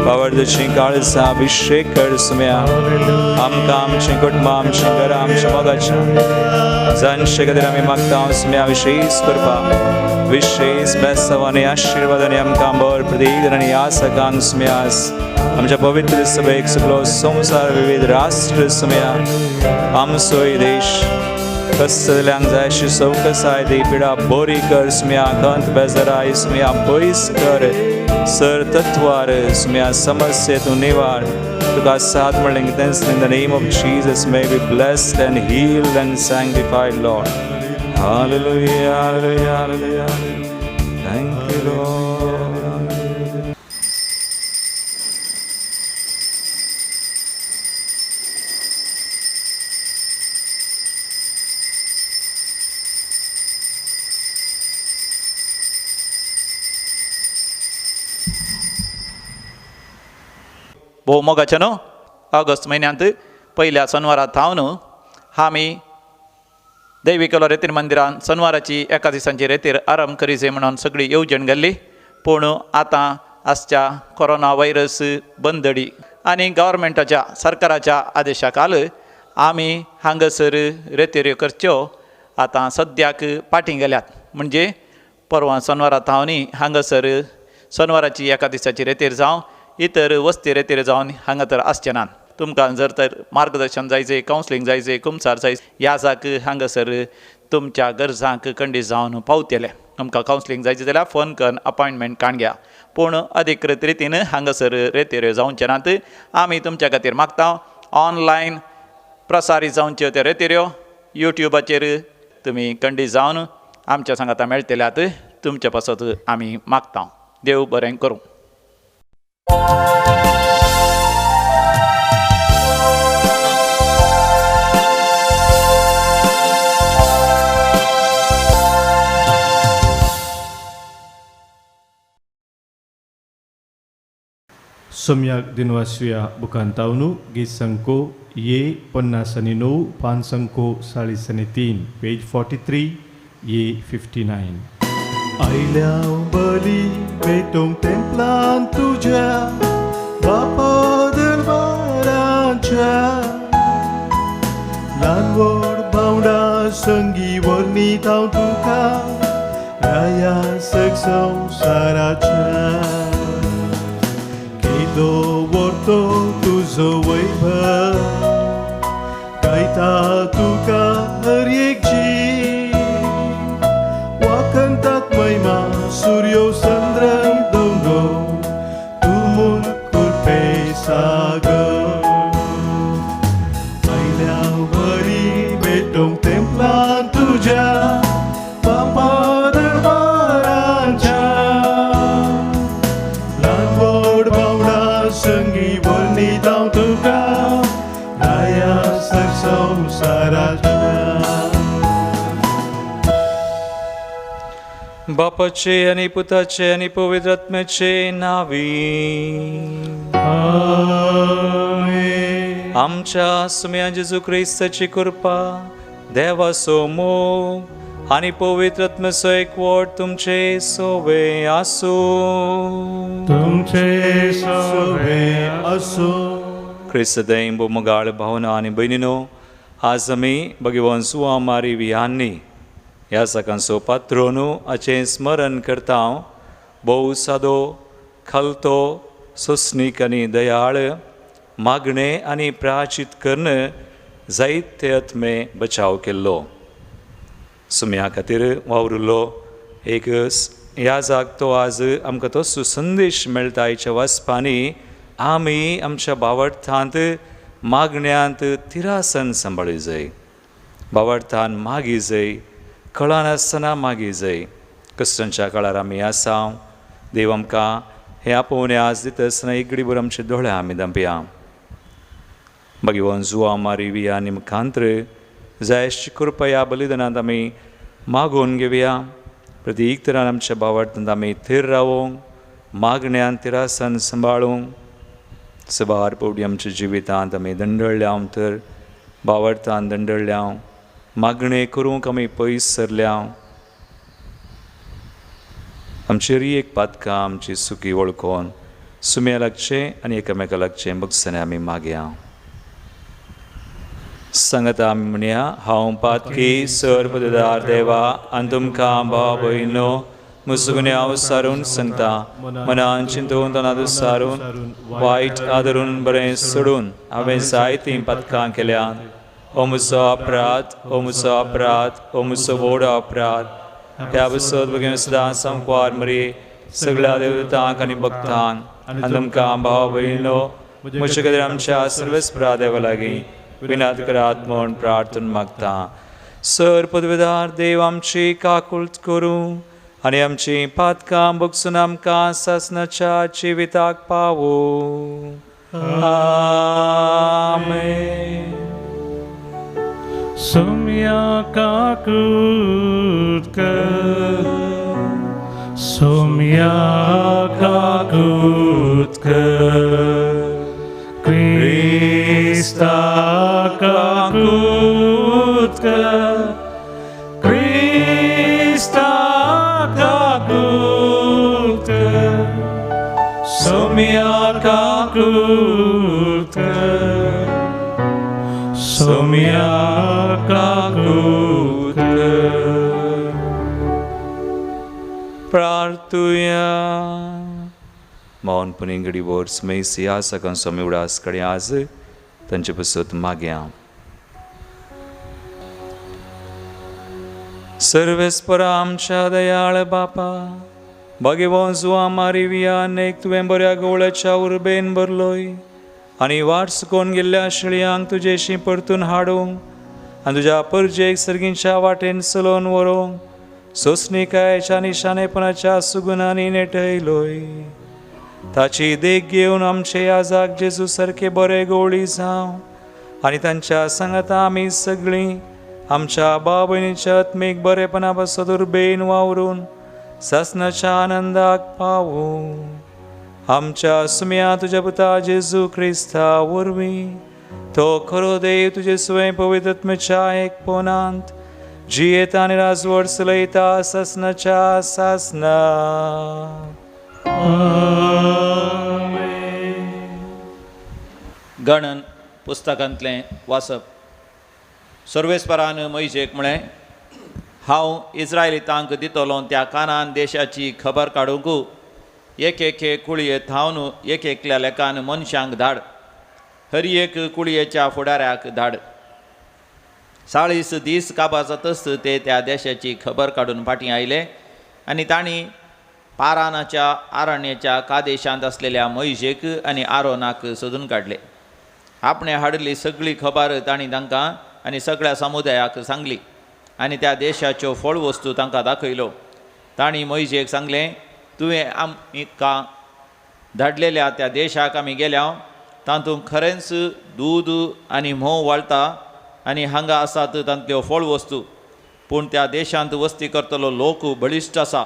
पावर तुजी काळजां अभिषेक कर सुम्या आमकां आमचीं कुटुंबां आमचीं घरां आमच्या मोगाच्या जांचे खातीर आमी मागता सुम्या विशेष कृपा विशेष बेसांव आनी आशिर्वाद आनी आमकां भर प्रत्येक आनी ह्या सकांक सुम्यास आमच्या पवित्र सभेक सगलो संवसार विविध राष्ट्र सुम्या आमचोय देश कसल्यांक जाय अशी सवकसाय दी पिडा बरी कर सुम्या खंत बेजाराय सुम्या पयस कर सर तत्वार सुम्या समस्ये तूं निवार तुका साथ म्हणलें कितेंच in the name of Jesus may be blessed and healed and sanctified Lord. Hallelujah, hallelujah, hallelujah. Thank you, Lord. Hallelujah. भोव मोगाचें न्हू ऑगस्ट म्हयन्यांत पयल्या सोनवारा थावन आमी दैविकलो रेतीर मंदिरान सोनवाराची एका दिसांची रेतीर आरंभ करी म्हणून सगळी येवजण घाल्ली. पूण आतां आसच्या कोरोना व्हायरस बंदडी आनी गव्हर्मेंटाच्या सरकाराच्या आदेशा खाल आमी हांगासर रेतेऱ्यो करच्यो आतां सद्याक फाटीं गेल्यात. म्हणजे परवां सोनवारा थावन हांगासर सोनवाराची एका दिसाची रेतेर जावं इतर वस्ती रेतेर जावन हांगा तर आसचे नात. तुमकां जर तर मार्गदर्शन जायचे, कावन्सिलींग जायचे, कुमसार जाय ह्या जाक हांगासर तुमच्या गरजांक कंडी जावन पावतले. तुमकां कावन्सिलींग जायचें जाल्यार फोन करून अपॉयंटमेंट काडून घ्या. पूण अधिकृत रितीन हांगासर रेतेऱ्यो जावचे नात. आमी तुमच्या खातीर मागता ऑनलायन प्रसारीत जावच्यो त्यो रेतेऱ्यो युट्यूबाचेर तुमी कंडी जावन आमच्या सांगाता मेळटल्यात. तुमचे पासत आमी मागता. देव बरें करूं. सम्याक दिनवासुया बुकांतावनु गीत संको ये 59 पान संको 43 पेज 43 ये 59. आयल्या बली पेटोंक तेंपलान तुज्या बापा दरबाराच्या ल्हान व्हड भावंडा संगी वर्णीत हांव तुका राया सग संवसाराच्या केदो व्हरतो तुजो वैभव गायता तुका हर एक जीव वाखंतात महिमा सूर्यो चंद्र दोंगो बापाचे आनी पुताचे आनी पवित्र आत्म्याचे नावी. आमेन. आमच्या सुम्या जेजू क्रिस्ताची कृपा, देवाचो मोग आनी पवित्र आत्म्याचो एकवट तुमचे सोवे आसूं. तुमचे सोवे आसूं. क्रिस्त दैंब मोगाळ भावना आनी भयणीनो, आज आमी भगवान सुवा मारी वियांनी ह्या सकांचो पात्रोनू हाचें स्मरण करता. हांव भोव सादो खालतो सोंसणीक आनी दयाळ मागणें आनी प्राचित कन्न जायते आत्मे बचाव केल्लो सुम्या खातीर वावरुल्लो एक ह्या जाग तो आज आमकां तो सुसंदेश मेळटा. आयच्या वाचपांनी आमी आमच्या बावडथांत मागण्यांत तिरासन सांबाळी जाय, बावडथान मागी जाय, कळनासतना मागी जाय. क्रिस्तांच्या काळार आमी आसा. देव आमकां हें आपोवणें आज दिता आसतना एक घडीभर आमचे दोळे आमी धांपया. भगवान जुआ मारिवी आनी मुखांत्र जायशी कृपा ह्या बलिदानांत आमी मागोवन घेवया. प्रतीक तरान आमच्या बावडतांत आमी थीर रावोंक, मागण्यान तिरासन सांबाळूंक. सबार पवटी आमच्या जिवितांत आमी दंडळ्या तर बावडतान दंडळ्या, मागणें करूंक आमी पयस सरल्या. आमचेरय एक पातकां आमची सुकी वळखून सुम्या लागचें आनी एकामेका लागचें बगसणे आमी मागया. सांगता आमी म्हणया, हांव पातकी सर पददार देवा आनी तुमकां भाव भयणो मुसुगुन्याव सारून सांगता, मनान चिंतून तनांत सारून वायट आदरून बरें सोडून हांवें जायतीं पातकां केल्यात. ओ म्हजो अपराध, ओ म्हजो अपराध, ओ म्हजो व्हड अपराध. ह्या बसत भगीन सदां संकवार मरी सगळ्या देवतांक आनी भक्तांक आनी तुमकां भाव भयणो म्हजे खातीर आमच्या सर्वेस्परा देवा लागीं विनाद करात म्हूण प्रार्थना मागता. सर पदवेदार देव आमची काकुळट करूं आनी आमची पातकां बगसून आमकां सासनाच्या जिविताक पावूं. आमेन. सोम्या काकूट कर, सोम्या काकूट कर, क्रिस्ता काकूट कर, क्रिस्ता काकूट कर, सोम्या काकूट कर, सोम्या काकूट कर. प्रार्थुया. मौन पुणी घडी वर्स मेसी आसा स्वामी उडास कडेन आज तांचे पसत मागया. सर्वेस्परा आमच्या दयाळ बापा, भगवान जुआ मारिविया अनेक तुवें बऱ्या गवळ्याच्या उर्बेन भरलोय आनी वाट सुकोवन गेल्ल्या शेळयांक तुजेशी परतून हाडूंक आनी तुज्या परजेक सर्गींच्या वाटेन चलोवन व्हरूंक सोंसणीकायेच्या आनी शाणेपणाच्या सुगुणांनी नेटयलोय. ताची देख घेवन आमचे आजाक जेजू सारके बरे गवळी जावं आनी तांच्या सांगाता आमी सगळीं आमच्या भाव भयणीच्या आत्मीक बरेपणा पासत उर्बेन वावरून सासनाच्या आनंदाक पावूं. आमच्या सुम्या तुज्या पुता जेजू क्रिस्ता वरवीं तो खरो देव तुजे स्वयं पवित्र आत्म्याच्या एकपणांत जियेता आनी राजवट चलयता सासनाच्या सासना. गणन पुस्तकांतलें वाचप. सर्वेस्परान मोयजेक म्हळें, हांव इस्रायलितांक दितलो त्या कानान देशाची खबर काडूंक एक एके कुळये थावन एक एकल्या लेखान मनशांक धाड, हर एक कुळयेच्या फुडाऱ्याक धाड. 40 दीस काबार जातच ते त्या देशाची खबर काडून फाटीं आयले आनी तांणी पारानाच्या आरण्याच्या कादेशांत आसलेल्या मोयजेक आनी आरोनाक सोदून काडले. आपणें हाडिल्ली सगळी खबर तांणी तांकां आनी सगळ्या समुदायाक सांगली आनी त्या देशाच्यो फळ वस्तू तांकां दाखयल्यो. तांणी मोयजेक सांगलें, तुवें आमकां धाडलेल्या त्या देशाक आमी गेल्या, तातूंत खरेंच दूद आनी म्होंव वाळटा आनी हांगा आसात तांतल्यो फळ वस्तू, पूण त्या देशांत वस्ती करतलो लोक बळिश्ट आसा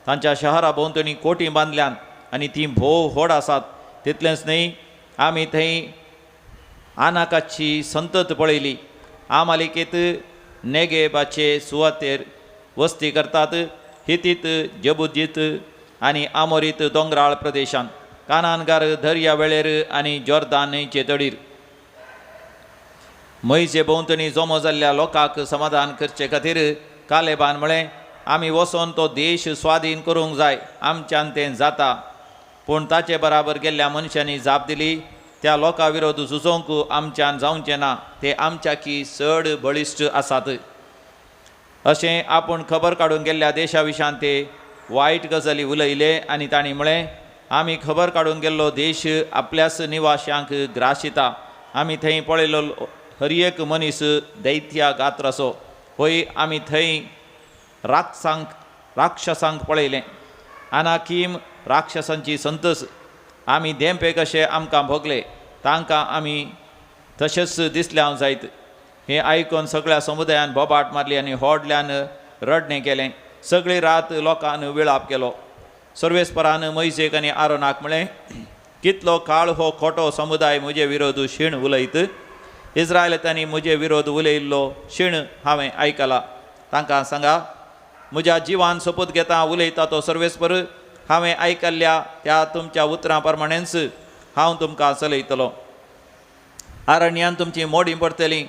तांच्या शहरा भोंवतणी कोटी बांदल्यात आनी तीं भोव व्हड आसात. तितलेंच न्हय, आमी थंय आनाकाची संतत पळयली. आमालिकेत नेगेबाचे सुवातेर वस्ती करतात, हितीत, जबुजीत आनी आमोरीत दोंगराळ प्रदेशांत, कानानगार दर्या वेळेर आनी जॉर्दान न्हंयचे तडीर. म्हयचे भोंवतणी जमो जाल्ल्या लोकांक समाधान करचे खातीर कालेबान म्हळें, आमी वचोन तो देश स्वाधीन करूंक जाय, आमच्यान तें जाता. पूण ताचे बराबर गेल्ल्या मनशांनी जाप दिली, त्या लोकां विरोध झुजोवंक आमच्यान जावचें ना, ते आमच्याकी चड बळिश्ट आसात. अशें आपूण खबर काडूंक गेल्ल्या देशा विशांत ते वायट गजाली उलयले आनी तांणी म्हळें, आमी खबर काडूंक गेल्लो देश आपल्याच निवाशांक ग्राशिता. आमी थंय पळयलो हर एक मनीस दैत्या गात्राचो. होय, आमी थंय राक्षसांक पळयलें, आनाकीम राक्षसांची संतस. आमी धेंपे कशे आमकां भोगले, तांकां आमी तशेंच दिसल्या जायत. हें आयकून सगळ्या समुदायान बोबाट मारली आनी व्हडल्यान रडणें केलें. सगळी रात लोकान विळाप केलो. सर्वेस्परान मोयजेक आनी आरोनाक म्हळें, कितलो काळ हो खोटो समुदाय म्हजे विरोध शीण उलयत? इस्रायलांनी म्हजे विरोध उलयल्लो शीण हांवें आयकला. तांकां सांगा, म्हज्या जिवान सोपूत घेता उलयता तो सर्वेस्पर, हांवें आयकल्ल्या त्या तुमच्या उतरां प्रमाणेंच हांव तुमकां चलयतलो. आरण्यान तुमची मोडीं पडटलीं.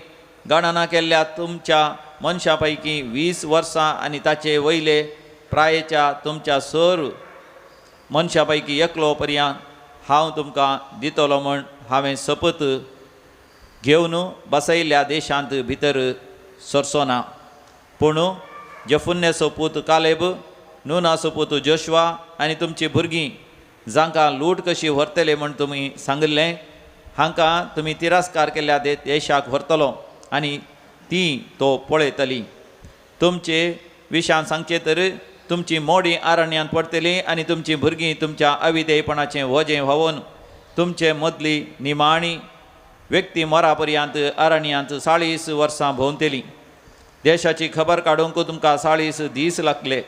गणना केल्ल्या तुमच्या मनशां पैकी 20 वर्सां आनी ताचे वयले प्रायेच्या तुमच्या सर मनशां पैकी एकलो पर्यंत हांव तुमकां दितलो म्हूण हांवें सपत घेवन बसयल्ल्या देशांत भितर सरचो ना. पूण जेफुन्नेचो पूत कालेब, नुनाचो पूत जोशवा आनी तुमची भुरगीं जांकां लूट कशी व्हरतले म्हूण तुमी सांगिल्लें, हांकां तुमी तिरस्कार केल्ल्या देशाक व्हरतलो आनी ती तो पळयतली. तुमचे विशान सांगचें तर तुमची मोडी आरण्यांत पडटली आनी तुमची भुरगीं तुमच्या अविधेयपणाचें वजें व्हांवोवन तुमचे मदली निमाणी व्यक्ती मरा पर्यंत अरण्यांत 40 वर्सां भोंवतली. देशाची खबर काडूंक तुमकां 40 दीस लागले.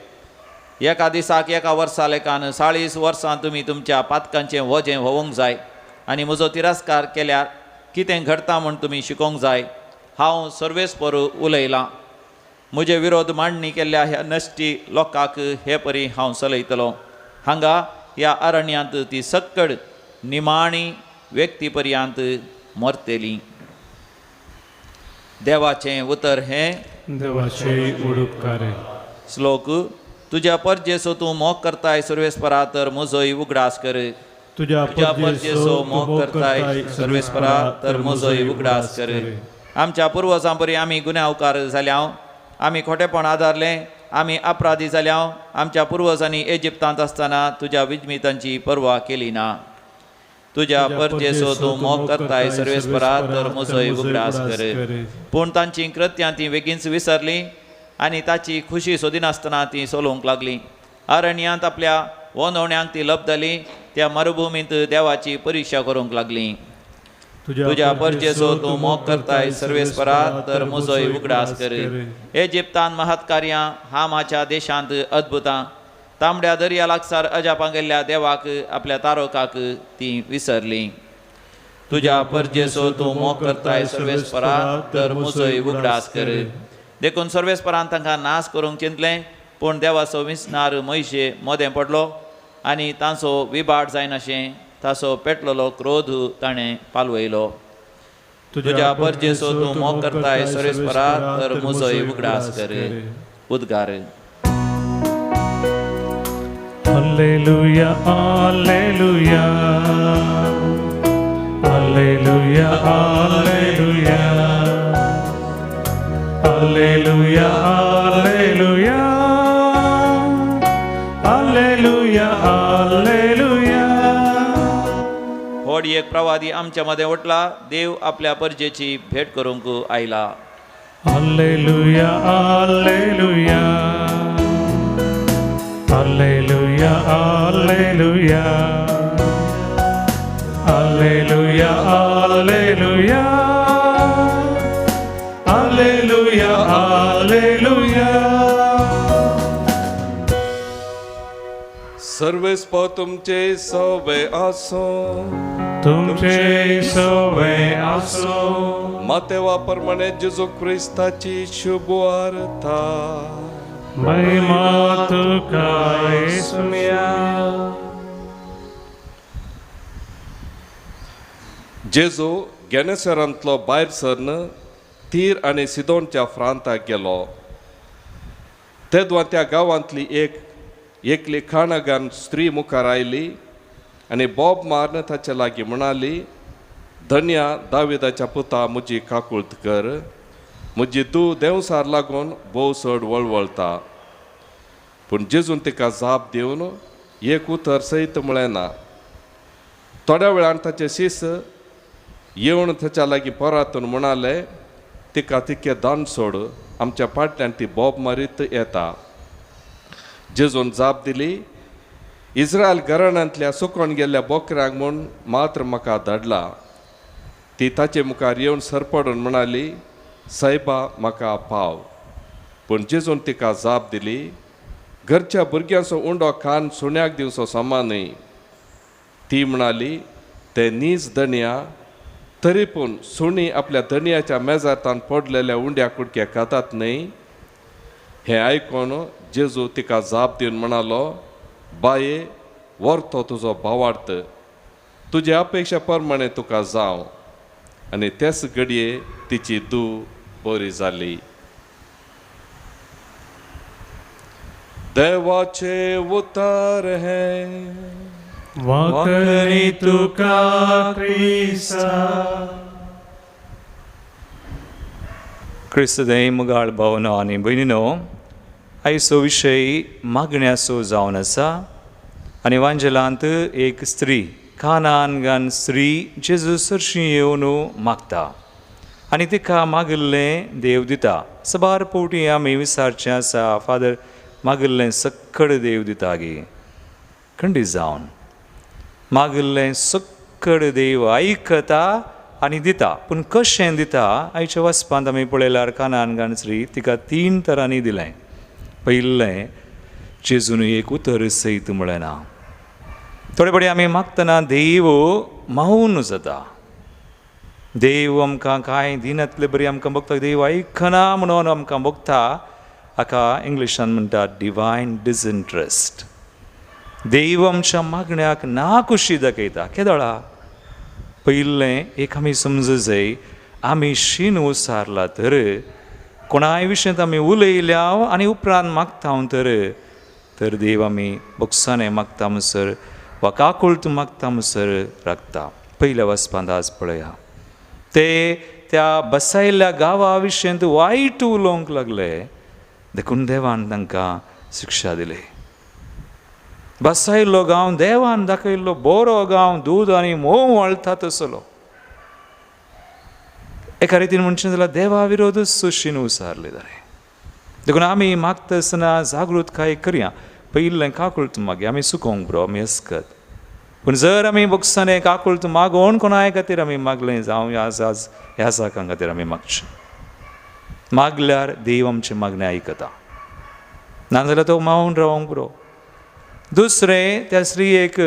एका दिसाक एका वर्सा लेखान 40 वर्सां तुमी तुमच्या पातकांचें वजें व्होवंक जाय आनी म्हजो तिरस्कार केल्यार कितें घडटा म्हूण तुमी शिकोवंक जाय. हांव सर्वेस्पर उलयलां. म्हजे विरोध मांडणी केल्ल्या ह्या नश्टी लोकांक हे परी हांव चलयतलो. हांगा ह्या अरण्यांत ती सक्कड निमाणी व्यक्ती पर्यंत मरतली. देवाचें उतर हें देवाचें उडुपकार. श्लोक. तुज्या परजेचो तूं मोग करताय सर्वेस्परा, तर म्हजोय उगडास कर. तुज्या परजेचो मोग करताय सर्वेस्परा, तर म्हजोय उगडास कर. आमच्या पुर्वजां परी आमी गुन्यांवकार जाल्या, आमी खोटेपण आदारलें, आमी अपराधी जाल्या. आमच्या पुर्वजांनी इजिप्तांत आसतना तुज्या विजमितांची पर्वा केली ना. तुज्या परजेचो तूं मोग करताय सर्वेस्परा, तर म्हजोय उगडास कर. पूण तांची कृत्यां ती बेगीनच विसरली आनी ताची खुशी सोदिनासतना ती चलोवंक लागली. अरण्यांत आपल्या वनवण्यांक ती लपदली, त्या मरुभुमींत देवाची परिक्षा करूंक लागली. तुज्या परजेचो तूं मोग करताय सर्वेस्परा, तर म्हजोय उगडास कर. इजिप्तान महत्कार्यां, हामाच्या देशांत अद्भुतां, तांबड्या दर्या लागसार अजापां गेल्ल्या देवाक आपल्या तारोकाक ती विसरली. तुज्या परजेचो तूं मोग करताय सर्वेस्परा, तर म्हजोय उगडास कर. देखून सर्वेस्परान तांकां नाश करूंक चिंतलें, पूण देवाचो विसनार म्हयशे मदें पडलो आनी तांचो विभाट जायनाशें ताचो पेटलेलो क्रोध ताणें पालवयलो. तुज्या परजेचो तूं मोग करताय सर्वेस्परा, तर म्हजोय उगडास कर. उद्गार. Hallelujah, hallelujah, hallelujah, hallelujah, hallelujah, hallelujah, hallelujah, hallelujah. होड एक प्रवादी आमच्या मदें उठला, देव आपल्या परजेची भेट करूंक आयला. Hallelujah, hallelujah, hallelujah, hallelujah, hallelujah, hallelujah, hallelujah, hallelujah. सर्वेस्प तुमचे सवे आसूं. तुमचे सवे आसूं. मातेवा प्रमाणे जेजू क्रिस्ताची शुभवार्ता. महिमा तुका येसुया. जेजू गेनेसरांतलो भायर सरन तीर आनी सिदोनच्या फ्रांताक गेलो. तेदवा त्या गांवांतली एक एकली खाणागान स्त्री मुखार आयली आनी बोब मारून ताचे लागीं म्हणाली, धन्या दाविदाच्या पुता, म्हजी काकूळत कर, म्हजी धूव देंवसार लागून भोव चड वळवळता. पूण जेजून तिका जाप दिवन एक उतर सयत म्हळें ना. थोड्या वेळान ताचे शीस येवन ताच्या लागीं परातून म्हणाले, तिका तिके दान सोड, आमच्या फाटल्यान ती बोब मारीत येता. जेजून जाप दिली, इस्रायल घराण्यांतल्या सुकोन गेल्ल्या बोकऱ्यांक म्हूण मात्र म्हाका धाडला. ती ताचे मुखार येवन सरपडून म्हणाली, सायबा म्हाका पाव. पूण जेजून तिका जाप दिली, घरच्या भुरग्यांचो उंडो खान सुण्याक दिवचो समा न्हय. ती म्हणाली, ते नीज धनया, तरी पूण सुणी आपल्या धनयाच्या मेजातान पडलेल्या उंड्या कुडक्या खातात न्हय. हें आयकून जेजू तिका जाप दिवन म्हणालो, बाये, व्हर तो तुजो भावार्थ, तुजे अपेक्षा प्रमाणे तुका जावं. आनी तेच घडये तिची धूव बरी जाली. देवाचे उतर हें. वाकरी तुका क्रिस्ता. क्रिस्त देव मुगाळ भावनो आनी भयणीनो, आयचो विशय मागण्याचो जावन आसा. आनी वांजेलांत एक स्त्री, कानान स्त्री जेजू सरशी येवन मागता आनी तिका मागिल्लें देव दिता. सबार पवटी आमी विचारचें आसा, फादर मागिल्लें सक्कड देव दिता गे? खंडीत जावन मागिल्लें सक्कड देव आयकता आनी दिता. पूण कशें दिता? आयच्या वचपांत आमी पळयल्यार कानान गान स्त्री तिका तीन तरांनी दिलें. पयलें, जेजून एक उतर सयत म्हळें ना. थोडे फावटी आमी मागतना देव मावन जाता. देव आमकां कांय दिनातले बरी आमकां बगता, देव आयकना म्हणून आमकां बगता. हाका इंग्लिशान म्हणटात डिवायन डिसइंट्रस्ट. देव आमच्या मागण्याक ना खुशी दाखयता. केदळा पयलें एक आमी समजू जाय, आमी शीन उसारला तर कोणाय विशयांत आमी उलयल्या आनी उपरांत मागता तर तर देव आमी बोगसाने मागता म्हणसर वा काकुळट मागता म्हणसर राखता. पयल्या वचपांत आज पळया, ते त्या बसायल्ल्या गांवा विशयांत वायट उलोवंक लागले, देखून देवान तांकां शिक्षा दिली. बसायल्लो गांव देवान दाखयल्लो बरो गांव, दूद आनी म्होंव वळटा तसलो. एका रितीन म्हणचें जाल्यार देवा विरोधच सुशीन उसारले जालें. देखून आमी मागता आसतना जागृतकाय करया. पयलें काकुळट मागीर आमी सुकोवंक बरो, आमी अस्कत. पूण जर आमी बोगसाने काकुळट मागोवन कोणाय खातीर आमी मागलें, जावं ह्या आज ह्या जाकां खातीर आमी मागचें, मागल्यार देव आमचें मागणें आयकता, नाजाल्यार तो मावून रावंक पुरो. दुसरें, त्या स्त्रियेक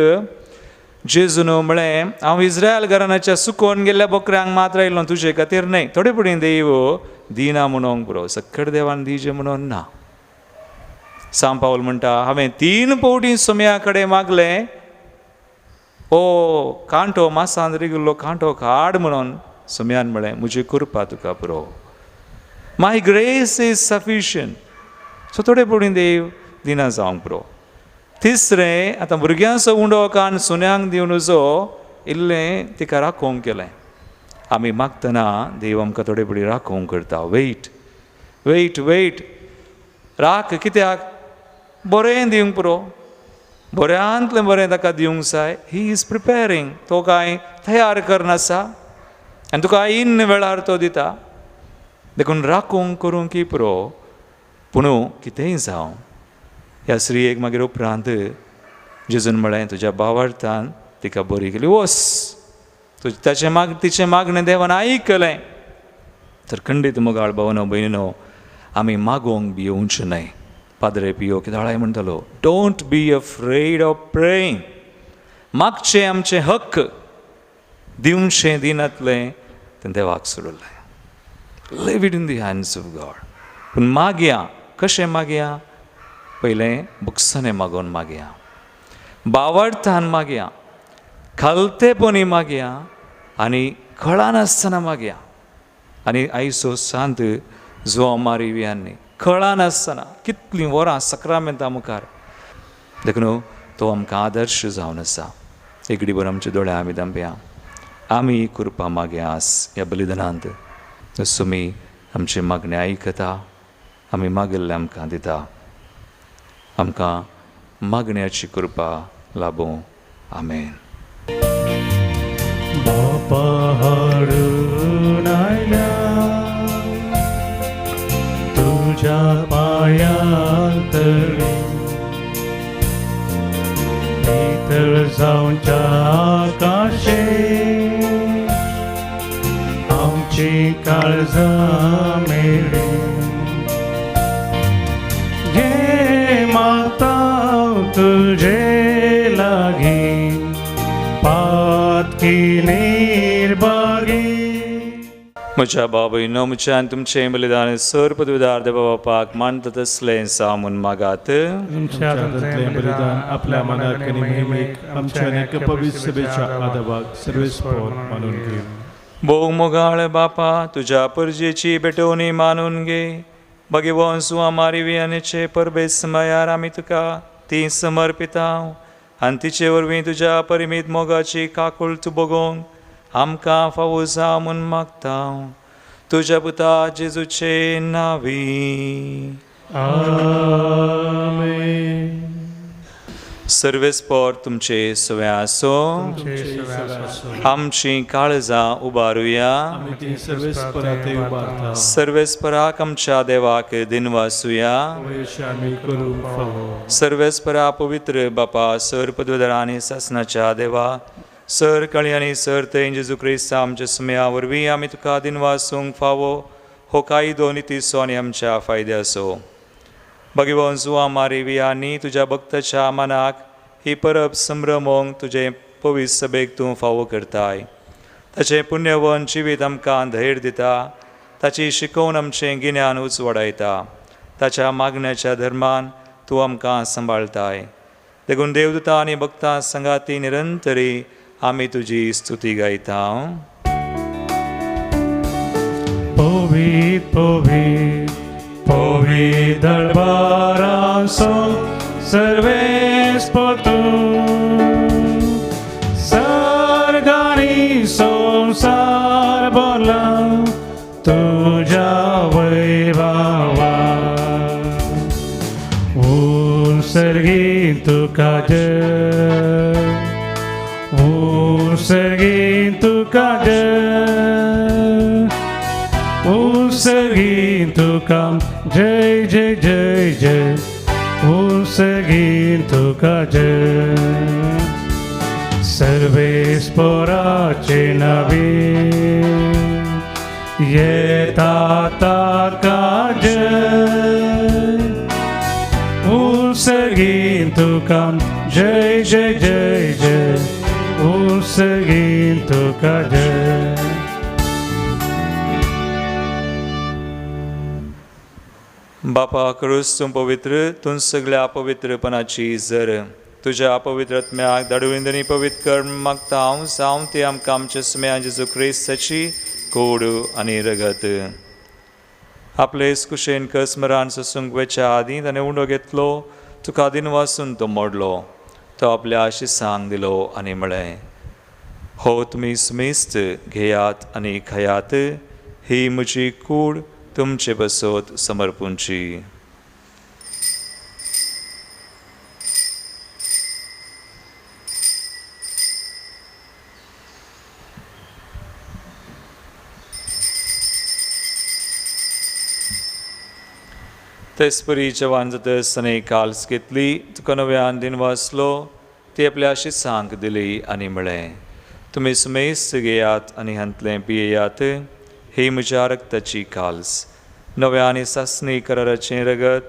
जेजून म्हळें, हांव इस्रायल घराण्याच्या सुकोवन गेल्ल्या बोकऱ्यांक मात्र आयलो, तुजे खातीर न्हय. थोडे फुडें देव दिना म्हणोंक पुरो, सक्कड देवान दिजे म्हणून ना. सांव पावल म्हणटा, हांवें 3 पवटी सोम्या कडेन मागलें, ओ कांटो मासान रिगिल्लो कांटो काड म्हणून. सोम्यान म्हळें, म्हजी कृपा तुका पुरो, my grace is sufficient. So थोडे फुडें देव दिना जावंक पुरो. तिसरें, आतां भुरग्यांचो उंडो कान सुन्यांक दिवन जो इल्लें तिका राखोवंक केलें. आमी मागतना देव आमकां थोडे फुडें राखोवंक करता. वेट वेट वेट, राख. कित्याक? बरें दिवंक पुरो, बऱ्यांतलें बरें ताका दिवंक जाय. He is preparing, तो कांय तयार करनासा आनी तुका इन वेळार तो दिता. देखून राखूंक करूंक की पुरो. पूण कितेंय जावं, ह्या स्त्रियेक मागीर उपरांत जेजून म्हळें, तुज्या भावार्थान तिका बरी केली, वस. ताचें माग तिचें मागणें देवान आयकलें. तर खंडीत मोगाळ भावनो भयणीनो, आमी मागोवंक भियोवचें न्हय. पाद्रे पियो किदाळाय म्हणटालो, don't be afraid of praying. मागचें आमचें हक्क दिवचें दिनातलें तें देवाक सोडलें. Leave it in the hands of God. पूण मागया, कशें मागया? पयलें बुक्सांनी मागोवन मागया, बावडतान मागया, खालतेपणी मागया आनी कळनासतना मागया. आनी आयचो सांत जुआंव मारी वियांनी कळनासतना कितलीं वरां सक्रामेंता मुखार. देखून तो आमकां आदर्श जावन आसा. एक भर आमच्या दोळ्या आमी दांपया, आमी कृपा मागया आस ह्या बलिदानांत. तुमी आमची मागणें आयकता, आमी मागिल्लें आमकां दिता. आमकां मागण्याची कृपा लाबूं. आमेन. बापा हाडून आयल्या तुज्या पांयांतळी, नितळ जावच्या काशे आमची काळजां मेळ्ळी. घे माता तुझे लागीं पातकी निर्भागी. म्हज्या बाबूय म्हज्यान तुमचें बलिदान सर पदवीदार देवा बापाक मानता तसलें सामून मागात. तुमच्या हातांतलें बलिदान आपल्या मनाक आनी महिमेक आमच्या आनी एका पवित्र सभेच्या आदाबाक सर्वेस्पोर मानून घेवं. भोव मोगाळ बापा, तुज्या परजेची भेटवणी मानून घे. भगवान सुआ मारी वियानेचे परबेस समयार आमी तुका ती समर्पिता आनी तिचे वरवीं तुज्या परिमीत मोगाची काकुळट भोगोवंक आमकां फावो जावं म्हूण मागता. तुज्या पुता जेजूचे नांवी. आमेन. सर्वेस्पोर तुमचे सवे आसूं. आमची काळजां उबारुया. आमी ती सर्वेस्परा ते उबारता. सर्वेस्पराक आमच्या देवाक दिनवासुया. वयश आमी करूंक फावो. सर्वेस्परा पवित्र बापा, सर पदवीधर आनी सासनाच्या देवा, सर कळी आनी सर थंय जेजू क्रिस्ता आमच्या सुम्या वरवीं आमी तुका दिनवासूंक फावो हो कायदो नितीचो आनी आमच्या फायद्याचो. भगवान जुआ मारी वियांनी तुज्या भक्ताच्या मनाक ही परब संभ्रमोंक तुजें पवित्र सभेक तूं फावो करताय. ताचें पुण्यवन जिवीत आमकां धैर्य दिता, ताची शिकोवन आमचें गिन्यान उजवाडायता, ताच्या मागण्याच्या धर्मान तूं आमकां सांबाळताय. देखून देवदूता आनी भक्तां संगाती निरंतरी आमी तुजी स्तुती गायता. पवित्र पवित्र पवित्र दरबारासो सर्वेस्पोर सर्गानी संसार भरला तुज्या वैभवा. उत्सर्गीत तुका जय, उत्सर्गीत तुका जय, उत्सर्गीत तुका जय जय जय जय, उत्सर्गीत तुका जय. सर्वेस्पोराचे नवी येता ताका जय, उत्सर्गीत तुका जय जय जय जय, उत्सर्गीत तुका जय. बापा क्रूस तूं पवित्र, तूं सगळ्या पवित्रपणाची जर तुज्या अपवित्रत्म्याक धाडून पवित्र कर मागता हांव जावं ती आमकां आमच्या सुम्या जेजू क्रिस्ताची कोड आनी रगत. आपले कुशेन कसमरान सोसूंक वेच्या आदीं ताणें उंडो घेतलो, तुका दिनवासून तो मोडलो, तो आपल्या शिसांक दिलो आनी म्हळें, हो तुमी सुमेस्त घेयात आनी खायात, ही म्हजी कूड तुमचे बसत समर्पूंची. तेचपरी जेवण जातच ताणें काल्स घेतली, तुका नव्यान दिनवासलो, ती आपल्या शिसांक दिली आनी म्हळें, तुमी सुमेस्त घेयात आनी हांतलें पियेयात, ही म्हज्या रक्ताची काल्स, नव्या आनी सासणी कराराचें रगत,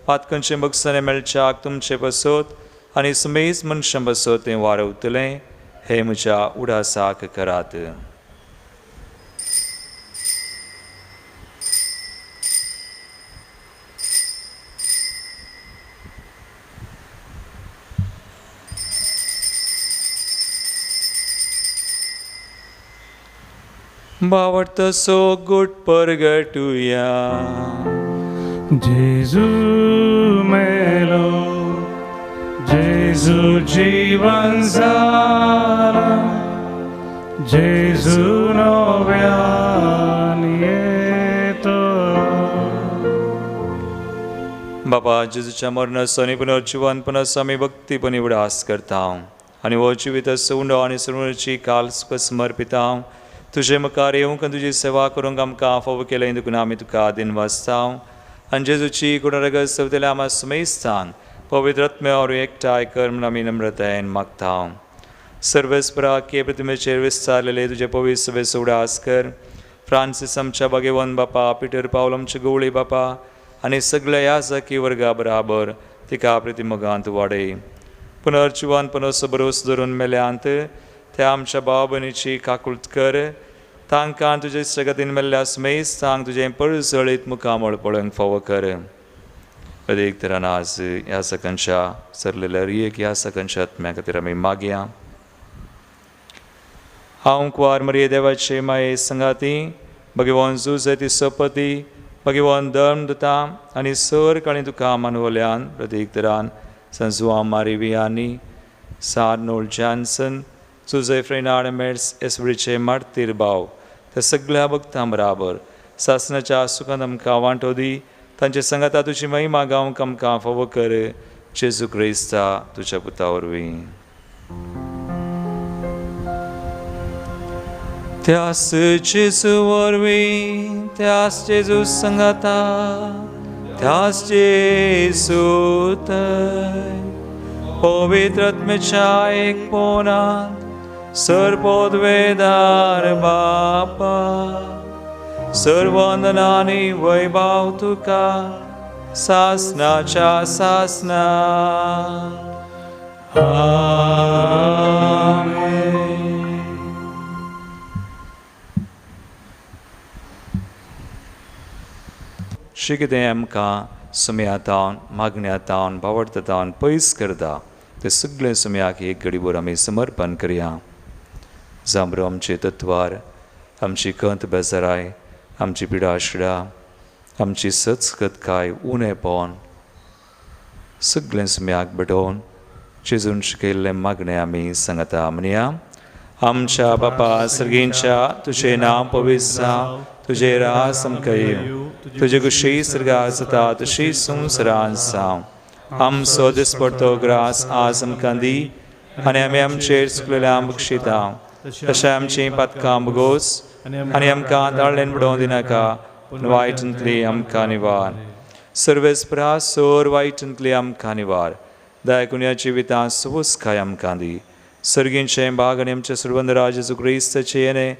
पातकांचें बगसणें मेळच्याक तुमचे बसत आनी सुमेज मनशां बसत तें वारवतलें हे म्हज्या उडासाक करात. बावडतो सो गुट परगटुया. जेजू मेलो, जेजू जीवन जाला, जेजू नव्यान येतो. बाबा जेजूच्या मरणाचो आनी पुनर्जिवनपणाचो आमी भक्तीपणी उडास करता आनी हो जिवीत उंडो आनी सर्वची काल तुका समर्पिता. तुजे मुखार येवंक आनी तुजी सेवा करूंक आमकां फावो केलें देखून आमी तुका दिनवासता. आनी जेजूची गुणरगत सवतल्या आमा सुमेस्तान पवित्र आत्म्या वरवीं एकठांय कर म्हूण आमी नम्रतायेन मागता. सर्वेस्परा के प्रतिमेचेर विस्तारलेले तुजे पवित्र सभेचो उडास कर. फ्रांसीस आमच्या भाग्यवंत बापा, पिटर पावल आमचे गवळी बापा आनी सगळ्या याजकी वर्गा बराबर तिका प्रतिमोगांत वाडय. पुनर्जिवनपणाचो भरोस धरून मेल्यांत त्या आमच्या भाव भयणीची काकूळत कर. तांकां तुजे सगतीन मेल्ल्या सुमेस्तांक तुजें परजळीत मुखामळ पळोवंक फावो कर. अदीक तरान आज ह्या सकांच्या सरलेल्या रियेक ह्या सकांच्या आत्म्या खातीर आमी मागया. हांव कुवार मरिये देवाचे माये संगाती भगवान जुजती सपती भगवान धर्म दिता आनी सर काणी तुका मानवल्यान प्रतीक तरान संजुआ मारिवियानी सार्नोल जॉन्सन सुजय फ्रेनाड मेड्स एसवडीचे मार्तीर भाव त्या सगळ्या भक्तां बराबर सासनाच्या सुखान आमकां वांटो दी. तांचे संगाता तुजी महिमा गावंक आमकां फावो कर. जेजू क्रिस्ता तुज्या पुता वरवीं. त्यास जेजू वरवीं, त्यास जेजू संगाता, त्यास जेजू पवित्र आत्म्याच्या एकपणांत सर्वोद्वेदार बापा सर्वंदनानी वैभव तुका सासनाच्या सासना. आमेन. शिकितें आमकां सुमयातावन मागण्यातावन बावडतावन पयस करता ते सगळें सुमयाक एक घडीभर आमी समर्पण करया. जांबरो आमचे तत्वार, आमची खंत बेजाराय, आमची पिडाशिडा, आमची सचकतकाय उणेपण सगळें सुमयाक भेटोवन जेजून शिकयल्लें मागणें आमी सांगता. म्हणया, आमच्या बापा सर्गींच्या तुजें नांव पवित्र जावं, तुजें राज आमकां येवं, तुजे कुशी सर्गार जाता तशी संवसारांत जावं. आमचो दिसपडतो ग्रास आज आमकां दी आनी आमी आमचेर चुकलेल्या बक्षिता तशें आमचीं पातकां भोगोस आनी आमकां ताळ्ळेन बुडोवंक दिनाका, पूण वायटांतली आमकां निवार. सर्वेस्परा सोर वायटांतली आमकां निवार. दयाकुन्या जिवितांत सुबोसकाय आमकां दी. सर्गींचें भाग आनी आमच्या सुरबंदराज जेजू क्रिस्ताचें येणें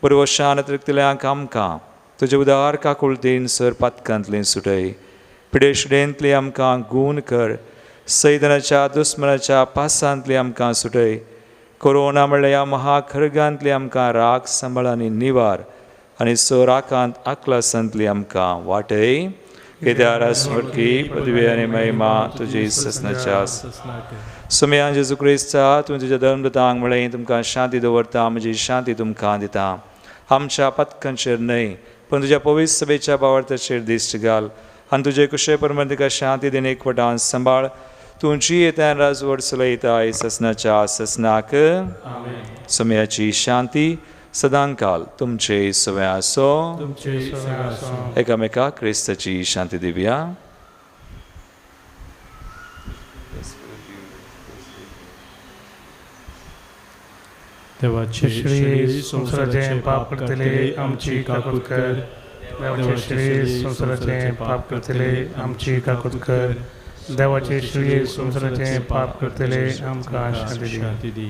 पुर्वशान तृप्तल्यांक आमकां तुजे उदार काकुळतीन सर पातकांतली सुटय. पिडेशिडेंतली आमकां गूण कर. सैतनाच्या दुस्मनाच्या पासांतली आमकां सुटय. कोरोना म्हणल्यार ह्या महाखर्गांतली आमकां राग सांबाळ आनी निवार आनी सो राकांत आकलासांतली आमकां वाटय. कित्याक स्मृती पदवी आनी महिमा तुजी ससनाच्या. सुमयान जेजू क्रिस्ता तुवें तुज्या धर्मदूतांक म्हळें तुमकां शांती दवरता, म्हजी शांती तुमकां दिता. आमच्या पातकांचेर न्हय पूण तुज्या पवित्र सभेच्या बावडताचेर दिश्ट घाल आनी तुजे कुशे प्रमाण तिका शांती दिन एकवटान सांबाळ. तूं जी येत्यान राजवट चलयताय ससनाच्या ससनाक. सुमयाची शांती सदांकाल तुमचे सवे आसो. एकामेका क्रिस्ताची शांती दिवया. देवाचे श्री संवसाराचें पाप करतले आमची काकूत कर. देवाचे श्री संवसाराचें पाप करतले आमची काकूत कर. देवाचे श्री संवसाराचें पाप करतले आमकां शांती दी.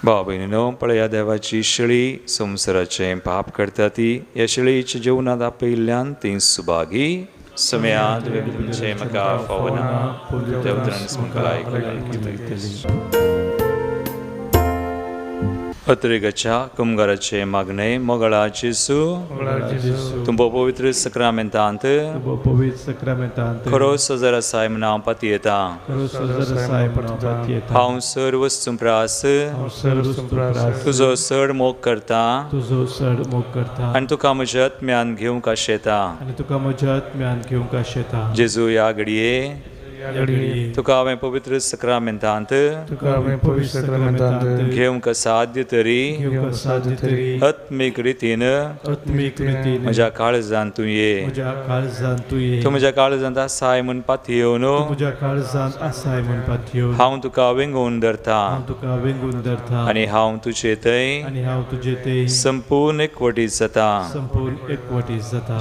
भाव भयणीनो, पळया देवाची शेळी संवसाराचें पाप करता ती ह्या शेळीच्या जेवणांत आपयिल्ल्यान ती सुभागी. सम्या तुवें तुमचें म्हाका फावना, देवतरान म्हाका आयकलें. अत्रेगाच्या कुमगाराचें मागणें. मोगळा जेजू, तुमचो पवित्र सक्रामेंतांत खरो सजर आसाय म्हूण हांव पातयेतां. हांव सर वस्तूं प्रास तुजो चड मोग करता आनी तुका म्हज्या आत्म्यान घेवंक आशेता. जेजू, ह्या घडये तुका हांवें पवित्र सक्रामेंतांत घेवंक साध्य तरी आत्मीक रितीन म्हज्या काळजांत तूं ये. तूं म्हज्या काळजांत आसाय म्हूण पातयेवन हांव तुका वेंगोवन धरता आनी हांव तुजे थंय संपूर्ण एकवटीत जाता.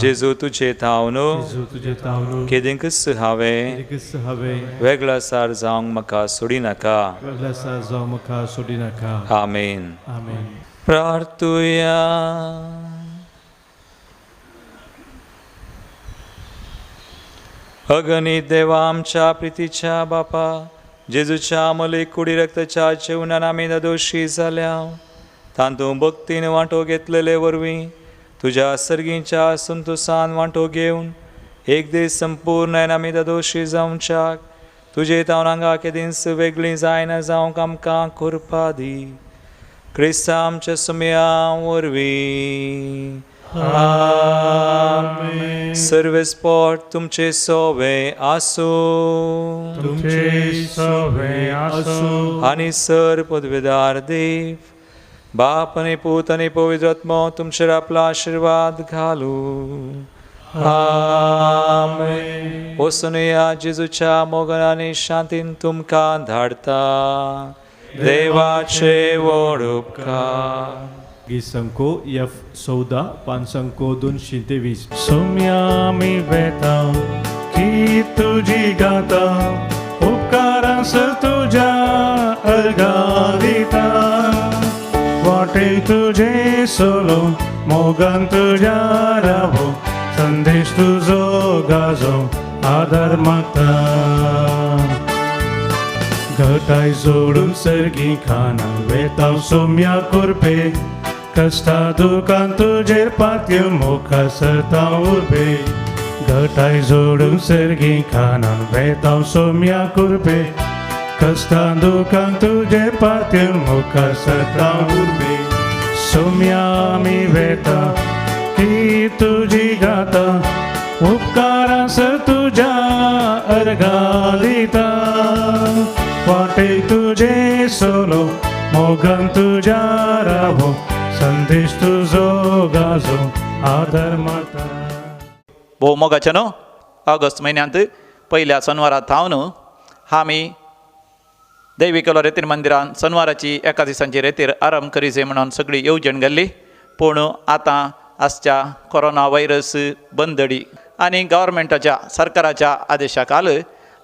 जेजू, तुजे थावन केदेंकच हांवें वेगळा सार जावंक म्हाका सोडिनाका. आमेन. प्रार्थुया. अगणित देवा, आमच्या प्रितीच्या बापा, जेजूच्या अमोलीक कुडी रक्ताच्या जेवणान आमी दोशी जाल्या. तातूंत भक्तीन वांटो घेतलेले वरवीं तुज्या सर्गीच्या संतोसान वांटो घेवन एक दीस संपूर्ण आमी दोशी जावच्याक तुजे तावन हांगा केदींच वेगळी जायना जावंक आमकां कृपा दी. क्रिस्ता आमच्या सुमया वरवीं. आमेन. सर्वेस्पोट तुमचे सोवे आसूं. तुमचे सोवे आसूं. आनी सर पदवेदार देव बाप आनी पूत आनी पवित्र आत्मो तुमचेर आपलो आशिर्वाद घालूं. आमेन. वचून जेजूच्या मोगान आनी शांतीन तुमकां धाडता. देवाचे व्हड उपकार. गीत एफ 14 5 223. सोम्या मी वेता की तुजी गाता, उपकारांस तुज्या अर्गा दिता. वाटे तुझे सोलो मोगान तुज्या रावो, संदेश तुजो गाजो आदार मागता. घटाय जोडून सर्गी खाना वेता सोम्या कुरपे, कष्टा दुकान तुजेर पातय मुखार सरता उर्बे. घटाय जोडून सर्गी खाना वेता सोम्या कुरपे, कष्टा दुकान तुजेर पातय मुखार सरता उर्बे. सोम्या मी वेता की तुजी गाता, उपकारांस तुज्या अर्गा दिता. वाटे तुझे सोलो मोगान तुज्या रावो, संदेश तुजो गाजो आदार माता. भोव मोगाचें न्हू, ऑगस्ट म्हयन्यांत पयल्या सोनवारा थावन आमी दैवी कलोरेतीर मंदिरान सोनवाराची एका दिसांची रेतीर आरंभ करीजे म्हणून सगळी येवजण घाल्ली. पूण आतां आसच्या कोरोना व्हायरस बंदडी आनी गव्हर्मेंटाच्या सरकाराच्या आदेशा खाल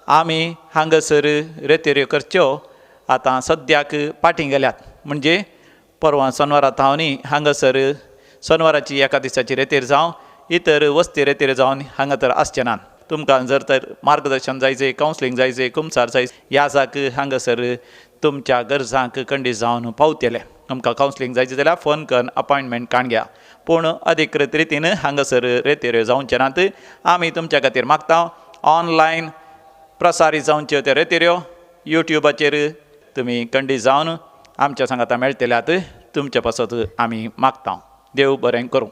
आमी हांगासर रेतेऱ्यो करच्यो आतां सद्याक पाटी गेल्यात. म्हणजे परवां सोनवारा थावनी हांगासर सोनवाराची एका दिसाची रेतेर जावं इतर वस्ती रेतेर जावन हांगा तर आसचे नात. तुमकां जर तर मार्गदर्शन जायचे, कावन्सिलींग जायचे, कुमसार जाय, ह्या जाक हांगासर तुमच्या गरजांक कंडी जावन पावतले. तुमकां कावन्सिलींग जायचें जाल्यार फोन करून अपॉयंटमेंट काण घ्या. पूण अधिकृत रितीन हांगासर रेतेऱ्यो जावचे नात. आमी तुमच्या खातीर मागता ऑनलायन प्रसारीत जावच्यो त्यो रेतेऱ्यो युट्यूबाचेर तुमी कंडी जावन आमच्या सांगाता मेळटल्यात. तुमच्या पासत आमी मागता. देव बरें करूं.